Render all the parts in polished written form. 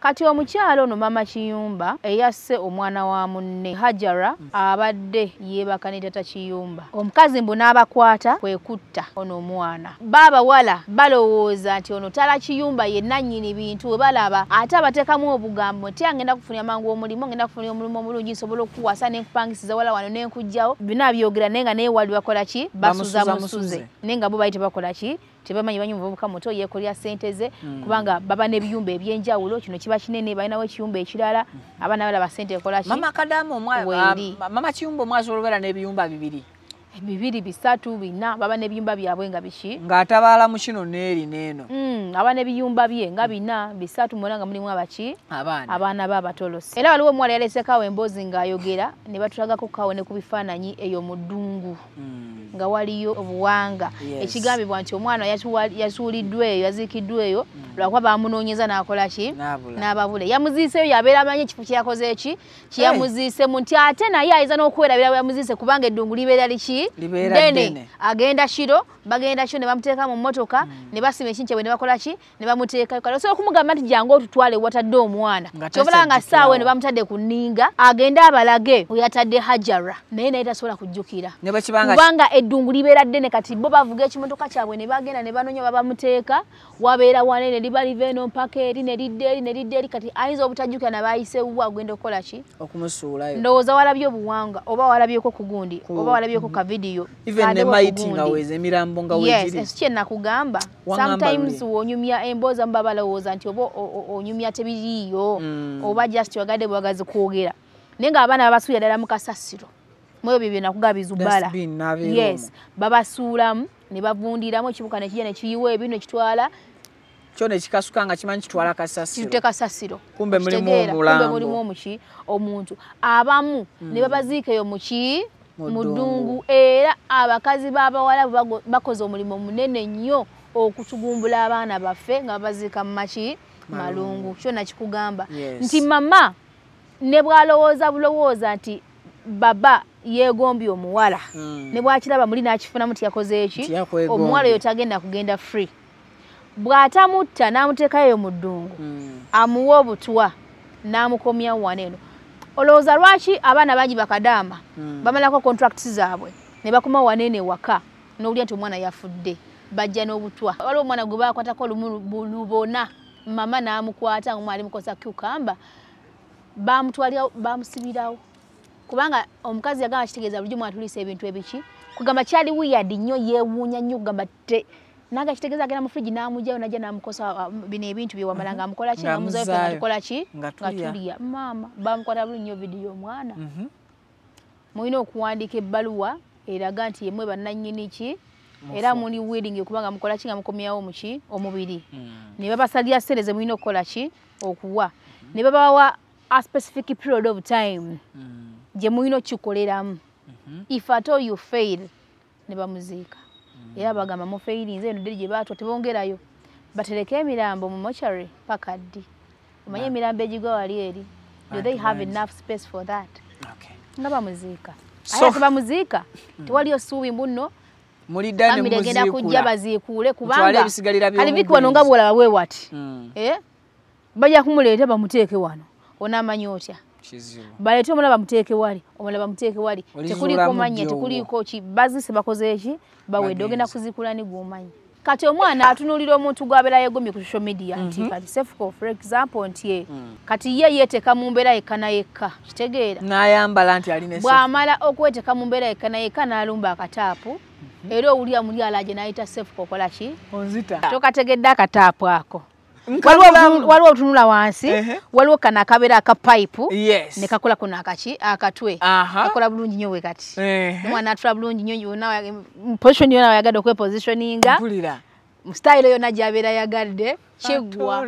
Kati omukyalo ono Mama Kiyumba eyasse omwana wa munne Hajara abadde yeebaka ne Tata Kiyumba. Omukazi mbu n'abakwata kwe kutta ono omwana. Baabawala balowooza nti ono Tala Kiyumba ye nannyini bintu we balaba, ate abateekamu obugambo nti angenda kufunira mangu omulimu, ngenda kufunira omulimu omulungi, nsobola okukuwasa ne nkupangisiza wala wano ne nkugjawo. Byonna byogera naye nga naye wali bakola ki? Basuza musuze. Naye nga bo bali tebakola ki? Tebamanyi banyi muvubuka muto yeekolera ssente ze, kubanga baba n'ebiyumba eby'enjawulo, kino kiba kinene, balinawo ekiyumba ekirala, abaana balaba ssente ekola ki? Mama Kadamu Mama Kiyumba omwazi olubeera n'ebiyumba bibiri. Bibiri, bisatu, bina, baba n'ebiyumba byabwe nga biki? Ng'atabaala mu kino n'eri n'eno. Aba n'ebiyumba bye nga bina, bisatu, mwona nga mulimu abaki? Abaana b'abatolosi. Era waliwo omuwala yaleesekawo emboozi ng'ayogera ne batulagako kawo ne ku bifaananyi eyo mu ddungu. Nga waliyo obuwanga. Ekigambibwa nti omwana yasuuliddwa eyo, yaziikiddwa eyo, lwakuba bamunoonyeza n'akola ki? N'ababula. Yamuziiseeyo yabeera amanyi ekifo kye yakoze eki? Kye yamuziisemu nti ate naye ayinza n'okwerabira bwe yamuziise kubanga eddungu libeera liki? Ddene. Agenda kiro, bagenda kiro ne bamuteeka mu mmotoka, ne basima ekintu kyabwe ne bakola ki? Ne bamuteekayo. Kale osobola okumugamba nti jangu otutwale watadde omwana. Ky'obalaba nga ssaawa eno bamutadde ku nninga, agende abalage we yatadde Hajara, naye naye tasobola kujjukira. Kubanga eddungu libeera ddene, kati bo bavuga ekimotoka kyabwe ne bagenda ne banoonya babamuteeka, wabeera wanene liba liva eno mpaka eri ne lidda eri ne lidda eri, kati ayinza obutajjukira nabaayise wuwe agenda okukola ki? Okumusuulayo. Ndowooza walabye obuwanga oba walabyeko ku gundi oba walabyeko ka video. Even ne maiti nga weze emirambo nga wegiri. Yes, kye nakugamba. Sometimes wonyumya emboozi abamu balowooza nti oba onyumya tebiriiyo oba just wagadde bwagazi kwogera. Naye ng'abaana babasuulira ddala mu kasasiro. Mweyo bye nakugamba bizubala. Yes, babasuulamu ne bavundiramu ekibuka ne kijja ne kiyiwa ebintu ne kitwala. Kyo ne kikasuka nga kimanyi kitwala kasasiro. Kitute kasasiro. Kumbe mulimu omulambo. Kumbe mulimu omuki omuntu. Abamu ne babaziika eyo muki mu ddungu. Era abakazi b'abawala bakoze omulimu munene nnyo okutugumbula abaana baffe nga babaziika mu maki malungu. Kyo nakikugamba nti mama ne bw'alowooza bulowooza nti baba yeegombye omuwala, ne bw'akiraba muli n'akifunamu nti yakoze eki, omuwala oyo tagenda kugenda free. Bw'atamutta n'amuteekayo mu ddungu, amuwa obutwa n'amukomya wano eno. Olowooza lwaki abaana bangi bakadaama bamalako contracts zaabwe ne bakoma wano eno ewaka n'owulira nti omwana yafudde, bajja n'obutwa. Waliwo omwana gwe baakwatako lumu lubona, mama n'amukwata ng'omwana ali mukozesa cucumber, bamutwalirawo bamusibirawo. Kubanga omukazi yagamba kitegeeza bulijjo omwana tuliisa ebintu ebiki, kugamba kyali weird nnyo, yeewuunya nnyo kugamba naga kitegeeza agenda mu fridge n'amugyayo n'ajja n'amukosa bino ebintu bye wamala ng'amukola ki, ng'amuzaayo ffe nga tukola ki, nga tulya. Maama bamukwata bulungi nnyo vidiyo omwana. Mulina okuwandiika ebbaluwa eraga nti yemmwe bannannyini ki, era muli willing kubanga mukola ki nga mukomyawo muki omubiri. Ne babasalira ssente ze mulina okukola ki okuwa. Ne babawa a specific period of time gye mulina okukikoleramu. If at all you fail, ne bamuziika. Era bagamba mufeirinze eno ddiri gye baatwa tebongerayo. Batereke emirambo mu mortuary paka ddi? Omanye emirambo egigwa wali eri. Do they have enough space for that? Nga bamuziika. Ate tebamuziika, tewaliyo ssuubi mbu nno famire egenda kujja baziikuule kubanga kali Viki wano nga bw'olaba bwe wati. Bajja kumuleeta bamuteeke wano. Onaamanya otya? Baleete omulala bamuteeke wali, omulala bamuteeke wali. Tekuliiko mannya, tekuliiko ki, baziise bakoze eki, bawedde ogenda kuziikula ni gw'omanyi. Kati omwana atunuulira omuntu gw'abeera yeegomye ku social media nti kati Sefuko for example nti kati ye yeeteeka mu mbeera yekka na yekka, kitegeera. N'ayambala nti alina Sefuko. Bw'amala okweteeka mu mbeera yekka na yekka n'alumba akataapu, era owulira muli alaje n'ayita Sefuko okola ki? Onzita. Tokategedde akataapu ako. Waliwo otunula wansi, waliwo kano akabeera aka pipe, ne kakola kuno akaki akatwe, kakola bulungi nnyo bwe kati. Omwana atula bulungi nnyo yonna, position yonna ayagadde okwepositioninga, mu style yonna gy'abeera ayagadde, kiggwa.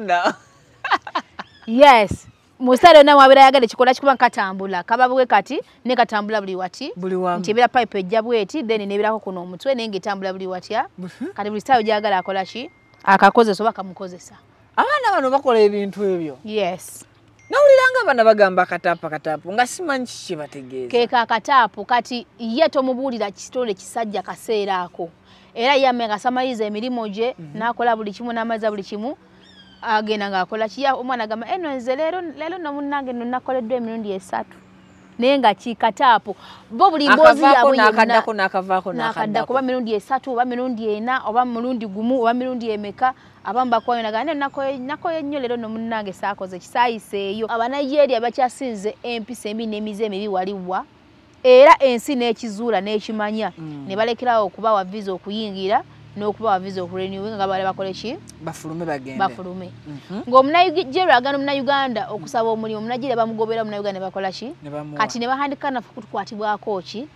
Yes, mu style yonna mw'abeera ayagadde kikola kikuba katambula, kaba bwe kati ne katambula buli wati, nti ebeera pipe ejja bweti, then n'ebeerako kuno omutwe naye ng'etambula buli watya. Kati buli style gy'ayagala akola ki? Akakozesa oba kamukozesa. Abaana bano bakola ebintu ebyo. Yes. Nawulira nga abaana bagamba akataapu akataapu nga simanyi kiki kye bategeeza. Keeka akataapu kati ye tomubuulira kitole kisajja kaseera ako. Era ye amenga asamaliza emirimu gye n'akola buli kimu n'amaliza buli kimu. Agenda ng'akola ki, omwana agamba eno nze leero leero no munnange nno nakoleddwa emirundi 3, naye nga kikataapu bo buli mboozi yaabwe n'akaddako n'akavaako n'akaddako oba mirundi 3 oba mirundi 4 oba mulundi 1 oba mirundi emeka. Abamu bakwayo nagamba nakoye nnyo leero no munnange saakoze kisaayiseeyo. Abanigeria bakyasinze empisa embi n'emize emibi waliwa, era ensi n'ekizuula n'ekimanya ne balekerawo okubawa visa okuyingira n'okubawa visa okurenewinga nga bale bakole ki, bafulume bagende bafulume. Ng'omunayigeria agana omunauganda okusaba omulimu, omunayigeria bamugobera, omunauganda ne bakola ki, kati ne bahandika naffe kutukwatibwako ki.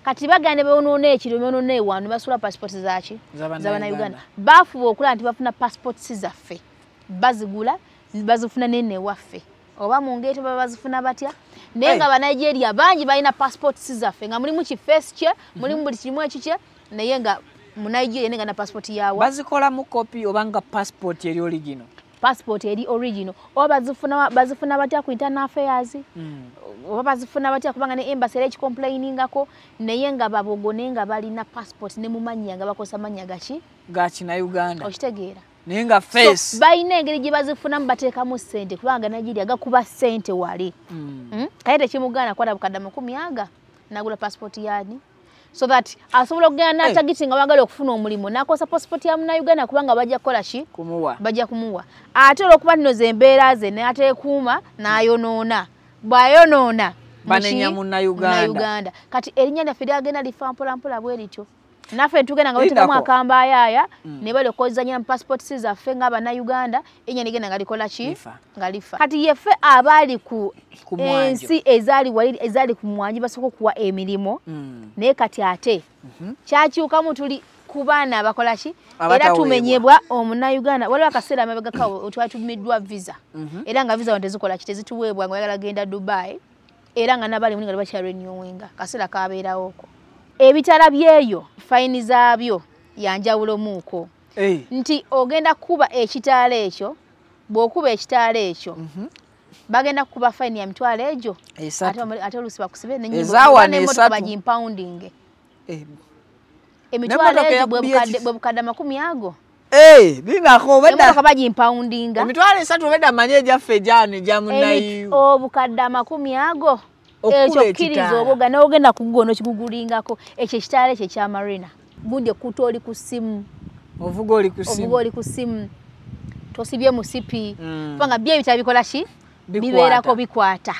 Kati bagenda ne bonoona ekiro bonoona ewano basula passport zaaki z'abannayuganda. Bafuba okulaba nti bafuna passports zaffe, bazigula bazifuna nene waffe oba mu ngeri baba bazifuna batya, naye nga Abanigeria bangi balina passports zaffe nga mulimu ki face kye, mulimu buli kimu ekikye, naye nga Munigeria nenga na passport yawa bazikola mu copy oba nga passport eri original. Passport eri original oba bazifuna batya ku internal affairs, oba bazifuna batya kubanga ne embassy era ekicomplainingako, naye nga babogo naye nga balina passport ne mumannya nga bakosa mannya gaki gachi na Uganda, okitegeera, naye nga face. So, balina engeri gye bazifunamu bateekamu ssente kubanga Nigeria gakuba ssente wali. Kaye tekimugaana kwata bukadde 10 aga nagula passport yani, so that asobola okugenda n'atagiti nga bagala okufuna omulimu n'akozesa passport ya Munnayuganda kubanga bajja kukola ki, kumuwa, bajja kumuwa. Ate olw'okuba nno ze embeera ze n'ateekuuma n'ayonoona, bw'ayonoona banenya Munnayuganda. Kati erinnya lyaffe lyagenda lifa mpola mpola bwe lityo, naffe tugenda nga batekamu akambayaaya ne bali okozanya mu passports zaffe ng'abannayuganda, erinnya ligenda nga likola ki, nga lifa. Kati yeffe abaali ku ensi ezaali wali ezaali ku mwanji basooka okuwa emirimu, naye kati ate kyakyukamu tuli ku baana abakola ki, era tumenyebwa omunnayuganda. Waliwo akaseera amabegako twatumiddwa visa, era nga visa tezikola ki, tezituweebwa nga oyagala genda Dubai, era nga n'abali muli nga bakyarenewinga, kaseera kabeerawoko. Ebitala byeyo fayini zaabyo yanjawulomuuko, nti ogenda kukuba ekitaala ekyo, bw'okuba ekitaala ekyo bagenda kukuba fayini ya mitwalo egyo, ate oluusi bakusibe n'emmotoka bagimpawundinge. Emitwalo egyo bwe bukadde 10 ago emmotoka bagimpawundinga emitwalo 3 obedda manye egyaffe egyano egya munnayi obukadde 10 ago. Ekyo kkiriza oboga n'ogenda kugugono kigugulingako ekyo ekitaala ekyo ekya Marina. Gundi ekuta oli ku ssimu, ovuga oli ku ssimu, tosibye musipi, kubanga byo ebitala bikola ki, bibeerako bikwata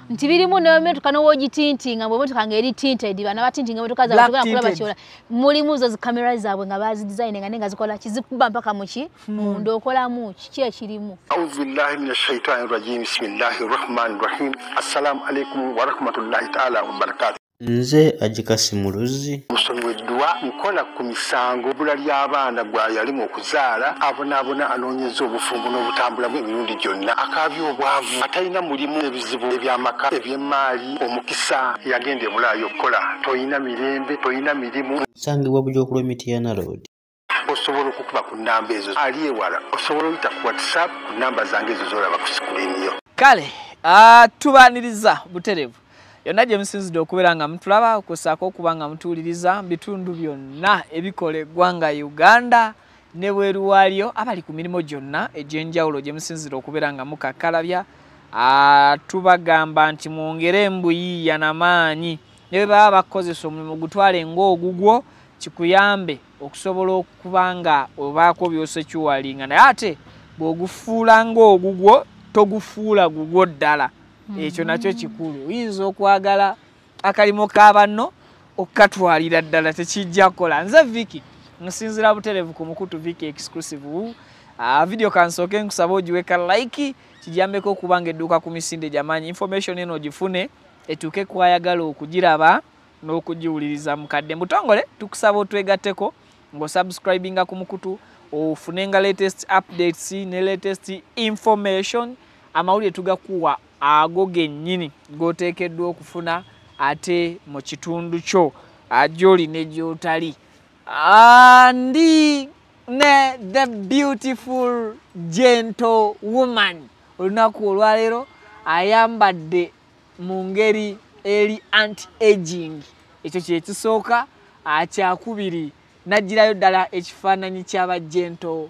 nti birimu n'emmotoka n'owogitintinga, bw'emmotoka ng'eri tinted, bano abatintinga emmotoka zaabwe togenda kulaba kyola, mulimu zo zikamera zaabwe nga bazidesigninga naye nga zikola ki, zikuba mpaka mu ki munda, okolamu kiki ekirimu. A'udhu billahi minash shaitani rajim, bismillahir rahmanir rahim, assalamu alaikum wa rahmatullahi ta'ala wa barakatuh. Nze Ajikasi Muluzi musomi w'edduwa, nkola ku misango bbula ly'abaana gwa yalimu okuzaala, abonaabona anoonyeza obufumbo n'obutambulamu emirundi gyonna, akaabya obwavu, atalina mulimu, ebizibu eby'amaka, eby'emmaali, omukisa yagenda e Bulaaya okukola, toyina mirembe, toyina mirimu. Nsangibwa Bujokulwa Mityana Road. Osobola okukuba ku nnamba ezo, ali ewala osobola oyita ku WhatsApp ku nnamba zange ezo z'olaba ku screen yo. Kale tubaaniriza butereevu yonna gye musinzidde okubeera nga mutulaba, okusaako okuba nga mutuwuliriza mu bitundu byonna ebikola eggwanga Uganda ne bweru waalyo, abali ku mirimu gyonna egy'enjawulo gye musinzidde okubeera nga mukakkalabya. Tubagamba nti mwongere embuyiiya n'amaanyi, ne bwe baba bakukozesa omulimu gutwale ng'ogugwo, kikuyambe okusobola okuba nga obaako by'osekyuwalinga, naye ate bw'ogufuula ng'ogugwo togufuula gugwo ddala. Ekyo nakyo kikulu. Oyinza okwagala akalimo ka banno okukatwalira ddala, tekijja kukola. Nze Vicky nsinzira butereevu ku mukutu Vicky Exclusive. Video kansooke nkusaba ogiweka like, kijambeko okuba nga edduuka ku misinde gy'amaanyi. Information eno ogifune etuuke kwayagala okugiraba n'okugiwuliriza mukadde. Mutongole tukusaba otwegatteko ng'osubscribinga ku mukutu, ofunenga latest updates ne latest information. Amawulire tugakuwa ago gennyini g'oteekeddwa okufuna ate mu kitundu kyo gy'oli ne gy'otali. Ndi ne the beautiful gentle woman olunaku olwaleero ayambadde mu ngeri eri anti-aging. Ekyo kye kisooka. Kyakubiri n'aggyirayo ddala ekifaananyi ky'aba gentle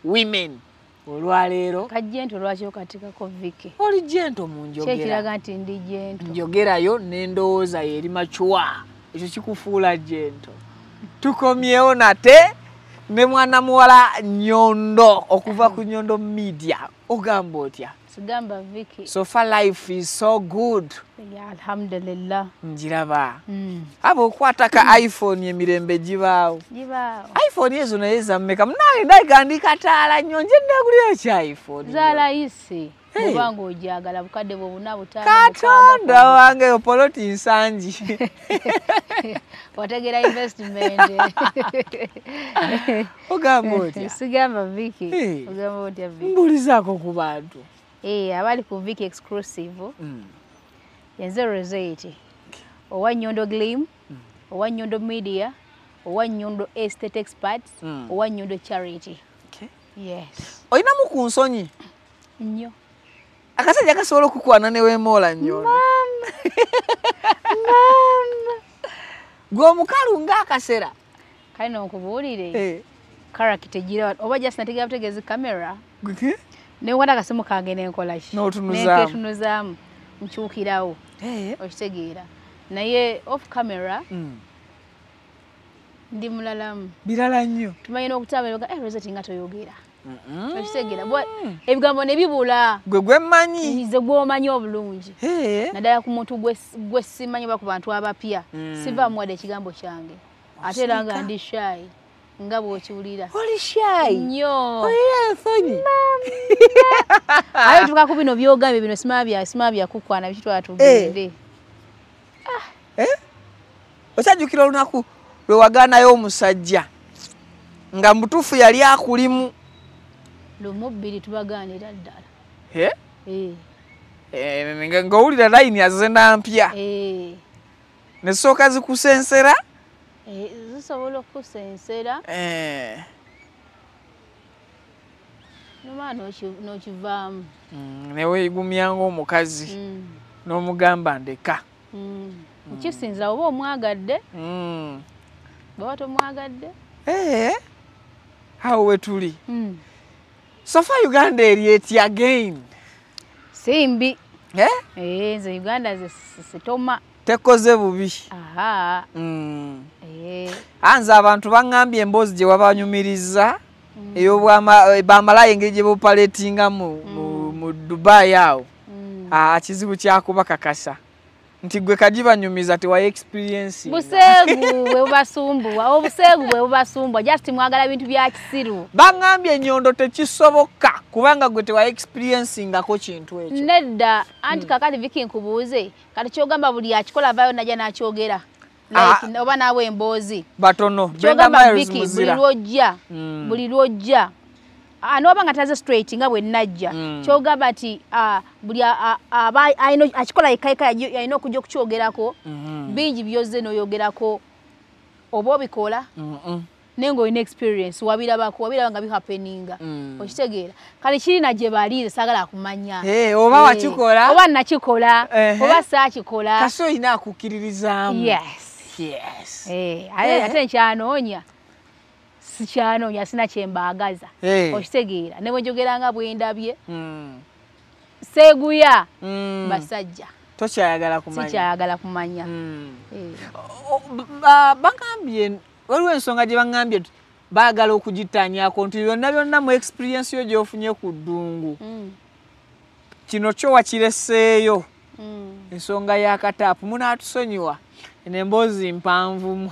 women. Olwaleero kajento lwaki okatikako Vicky? Oli jento mu njogera. Kyekiraga nti ndi jento. Njogerayo n'endowooza yo eri mature. Ekyo kikufuula jento. Tukomyewo nate ne mwana muwala Nyondo okuva ku Nyondo Media. Ogamba otya? Sigamba Vicky. So far life is so good. Yeah, alhamdulillah. Njiraba. Abo okwata ka iPhone emirembe gibaawo. Gibaawo. iPhone ezo naye zammeka? Munange ndabika ndi kataala nnyo, nje ndagulira ki iPhone? Zalayisi. Kubanga ojagala bukadde bwo buna butaano. Katonda wange yo poloti nsangi. Wategera investment. Ogamba otya? Sigamba Vicky. Ogamba otya Vicky? Mbulizaako ku bantu. Abali ku Vicky exclusive. Yenze Rosette. Owa Nyondo Gleam, owa Nyondo Media, owa Nyondo Estate Experts, owa Nyondo Charity. Okay. Yes. Olinamu ku nsonyi? Nnyo. Akasajja kasobola okukwana ne weemoola Nyondo. Mama. Mama. Gwe omukalu ng'akasera. Kale nonkubuulire. Character gira oba just nategera butegezi camera. Ne wada akasimu kange nenkola ki? N'otunuzaamu. Nenketunuzaamu. Nkyukirawo. Okitegeera. Naye off camera ndi mulalamu. Birala nnyo. Tumanyi n'okutambula Rosette nga toyogera. Okitegeera. Ebigambo ne bibula. Gwe gwe mmanyi. Nze gw'omanyi obulungi. Naddala ku muntu gwe simanyi oba ku bantu abapya. Sivaamu wadde ekigambo kyange. Ate era nga ndi shy. Nga bw'okiwulira. Oli shy? Nnyo. Olina ensonyi? Aye tuka ku bino by'ogambye bino simaba bya kukwana biki tugende. Okyajjukira olunaku lwe wagaanayo omusajja nga mutuufu yali akulimu? Lumu bbiri tubagaanira ddala. Ng'owulira layini azze nampya. Ne zisooka zikusensera? Zisobola okukusensera. Nomala n'okivaamu. Ne weegumya ng'omukazi n'omugamba ndeka. Kisinzira oba omwagadde. Bw'oba tomwagadde. Awo we tuli. So far Uganda eri etya again? Simbi. Nze Uganda ze sitoma. Tekoze bubi. Aha. Anze abantu baŋŋambye emboozi gye wabanyumiriza ey'obwamalaaya engeri gye bupaleetinga mu Dubai awo. Kizibu kyakubakakasa nti gwe kagibanyumiza tewaye experience. Buseegu bwe bubasumbuwa, obuseegu bwe bubasumbuwa, just mwagala bintu bya kisiru. Baŋŋambye Nyondo tekisoboka kubanga gwe tewaye experience ngako kintu ekyo. Nedda, anti kakati Vicky nkubuuze, kati kyogamba buli akikola avaayo najja n'akyogera. Like oba naawe emboozi. Batono. Kyogamba Vicky buli lw'ojja, buli lw'ojja. Anoba nga taze straight nga bwe najja. Kyogamba nti buli aba akikola yekka yalina okujja okukyogerako. Bingi by'ozze n'oyogerako oba obikola. Naye ng'olina experience wabirabako, wabiraba nga bihappeninga. Okitegeera. Kale kirina gye baliire saagala kumanya. Oba wakikola. Oba nakikola, oba saakikola. Kasi olina akukkiririzaamu. Yes. Yes. Ate nkyanoonya. Sikyanoonya sina kye mbaagaza. Okitegeera. Ne bwe njogera nga bwe ndabye. Seeguya basajja. Tokyayagala kumanya. Sikyayagala kumanya. Bagambye waliwo ensonga gye baŋŋambye baagala okugittaanyaako nti byonna byonna mu experience yo gy'ofunye ku ddungu. Kino kyo wakireseeyo. Ensonga y'akataapu munaatusonyiwa. Eno emboozi mpanvu.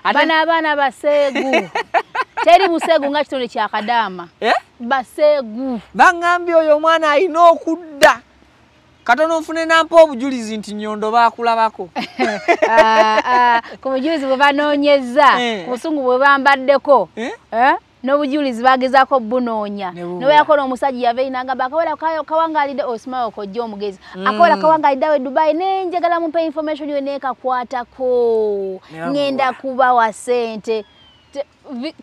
Bano abaana baseegu. Teri museegu nga kitonde kya kadaama. Baseegu. Baŋŋambye oyo omwana alina okudda. Katono nfune nampa obujulizi nti Nyondo baakulabako. Ku bujulizi bwe banoonyezza, ku busungu bwe bambaddeko, n'obujulizi bagezaako bunoonya. Nobeerako n'omusajja yava eri n'agamba akawala kawangaalidde osimawo kojja omugezi. Akawala kawangaalidde awo e Dubai naye njagala mumpe information yo neekakwatako. Ŋŋenda kubawa ssente.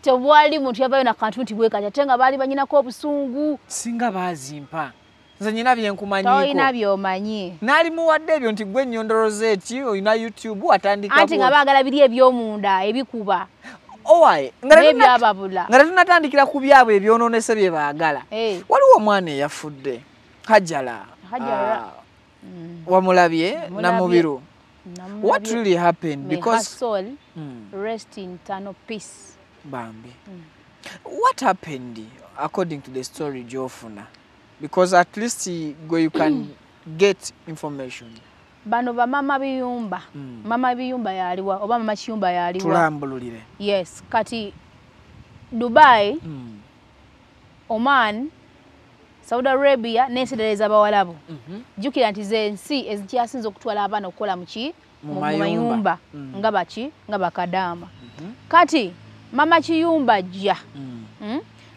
Tewali muntu yavaayo na kantu nti bwe kati ate nga baali banyinako obusungu. Singa baazimpa. Nze nyina bye nkumanyiiko. Tolina by'omanyi. Naali muwadde ebyo nti gwe Nyondo Rosette olina YouTube watandika. Anti nga baagala biri eby'omunda ebikuba. Owaye nga tetunatandikira ku byabwe ebyonoonese bye baagala. Waliwo omwana eyafudde Hajara. Wamulabye Namubiru. What really happened? Because her soul rest in eternal peace. Bambi. What happened according to the story gy'ofuna? Because at least you can get information. Bano ba mama biyumba. Mama biyumba yaliwa oba mama kiyumba yaliwa. Tulambululire. Yes, kati Dubai, Oman, Saudi Arabia n'ensi endala ez'Abawalabu. Jjukira nti ze nsi ezikyasinze okutwala abaana okukola muki mu mayumba nga baki nga bakadaama. Kati mama kiyumba ajja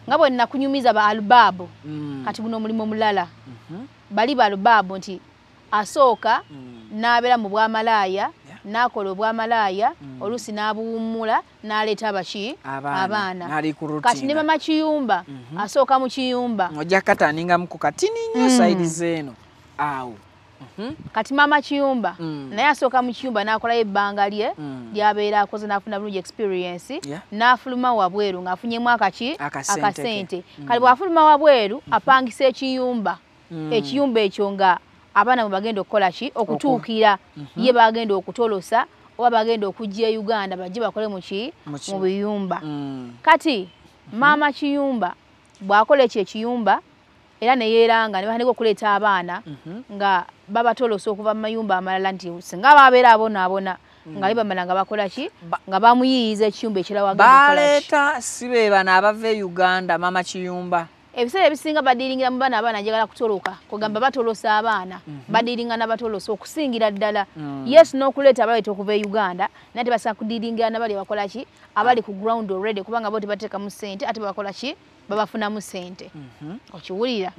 nga bwe nakunyumiza ba alubaabu. Kati guno omulimu mulala. Bali ba alubaabu nti asooka n'abeera mu bwamalaaya, n'akola obwamalaaya, oluusi n'abuwummula n'aleeta abaki abaana. Kati ne mama kiyumba asooka mu kiyumba. Ojja kataningamuko katini nnyo sayidi zeeno awo. Kati mama kiyumba naye asooka mu kiyumba n'akolayo ebbanga lye ly'abeera akoze n'afuna bulungi experience, n'afuluma wabweru ng'afunyemu akaki akasente. Kale bw'afuluma wabweru apangisa ekiyumba. Ekiyumba ekyo nga abaana bwe bagenda okukola ki okutuukira ye bagenda okutolosa oba bagenda okujja e Uganda bajje bakole mu ki mu biyumba. Kati mama kiyumba bw'akola ekyo ekiyumba era ne yeeranga ne batandika okuleeta abaana nga babatolosa okuva mu mayumba amalala nti singa babeera abonaabona nga bamala nga bakola ki nga bamuyiiyiza ekiyumba ekirala wagenda okukola ki. Baleeta si be bano abava e Uganda mama kiyumba. Ebiseera ebisinga badiiringira mu baana, abaana njagala kutoloka kugamba batolosa abaana, badiiringa n'abatolosa okusingira ddala. Yes, n'okuleeta abaleeta okuva e Uganda naye tebasobola kudiiringira n'abali abakola ki abali ku ground already kubanga bo tebateekamu ssente ate babakola ki babafunamu ssente. Okiwulira?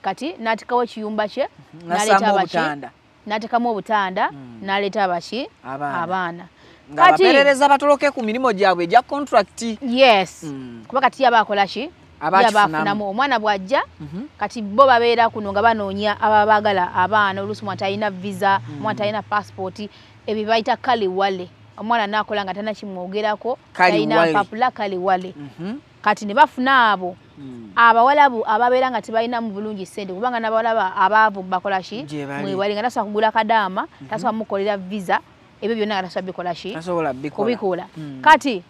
Kati n'ateekawo ekiyumba kye n'aleeta abaki n'ateekamu obutanda n'aleeta abaki abaana. Nga abaperereza batoloke ku mirimu gyabwe egya contract. Yes, kuba kati yaba akola ki abafunamu omwana bw'ajja. Kati bo babeera kuno nga banoonya ababaagala abaana, oluusi omwana talina visa, omwana talina passport, ebyo bayita kaliwale. Omwana n'akola nga talina kimwogerako, talina mpapula, kaliwale. Kati ne bafuna abo abawalabu ababeera nga tebalinamu bulungi ssente kubanga n'abawalabu abaavu bakola ki mwewale nga tasobola kugula kadaama, tasobola mukolera visa, ebyo byonna nga tasobola bikola ki kubikola. Kati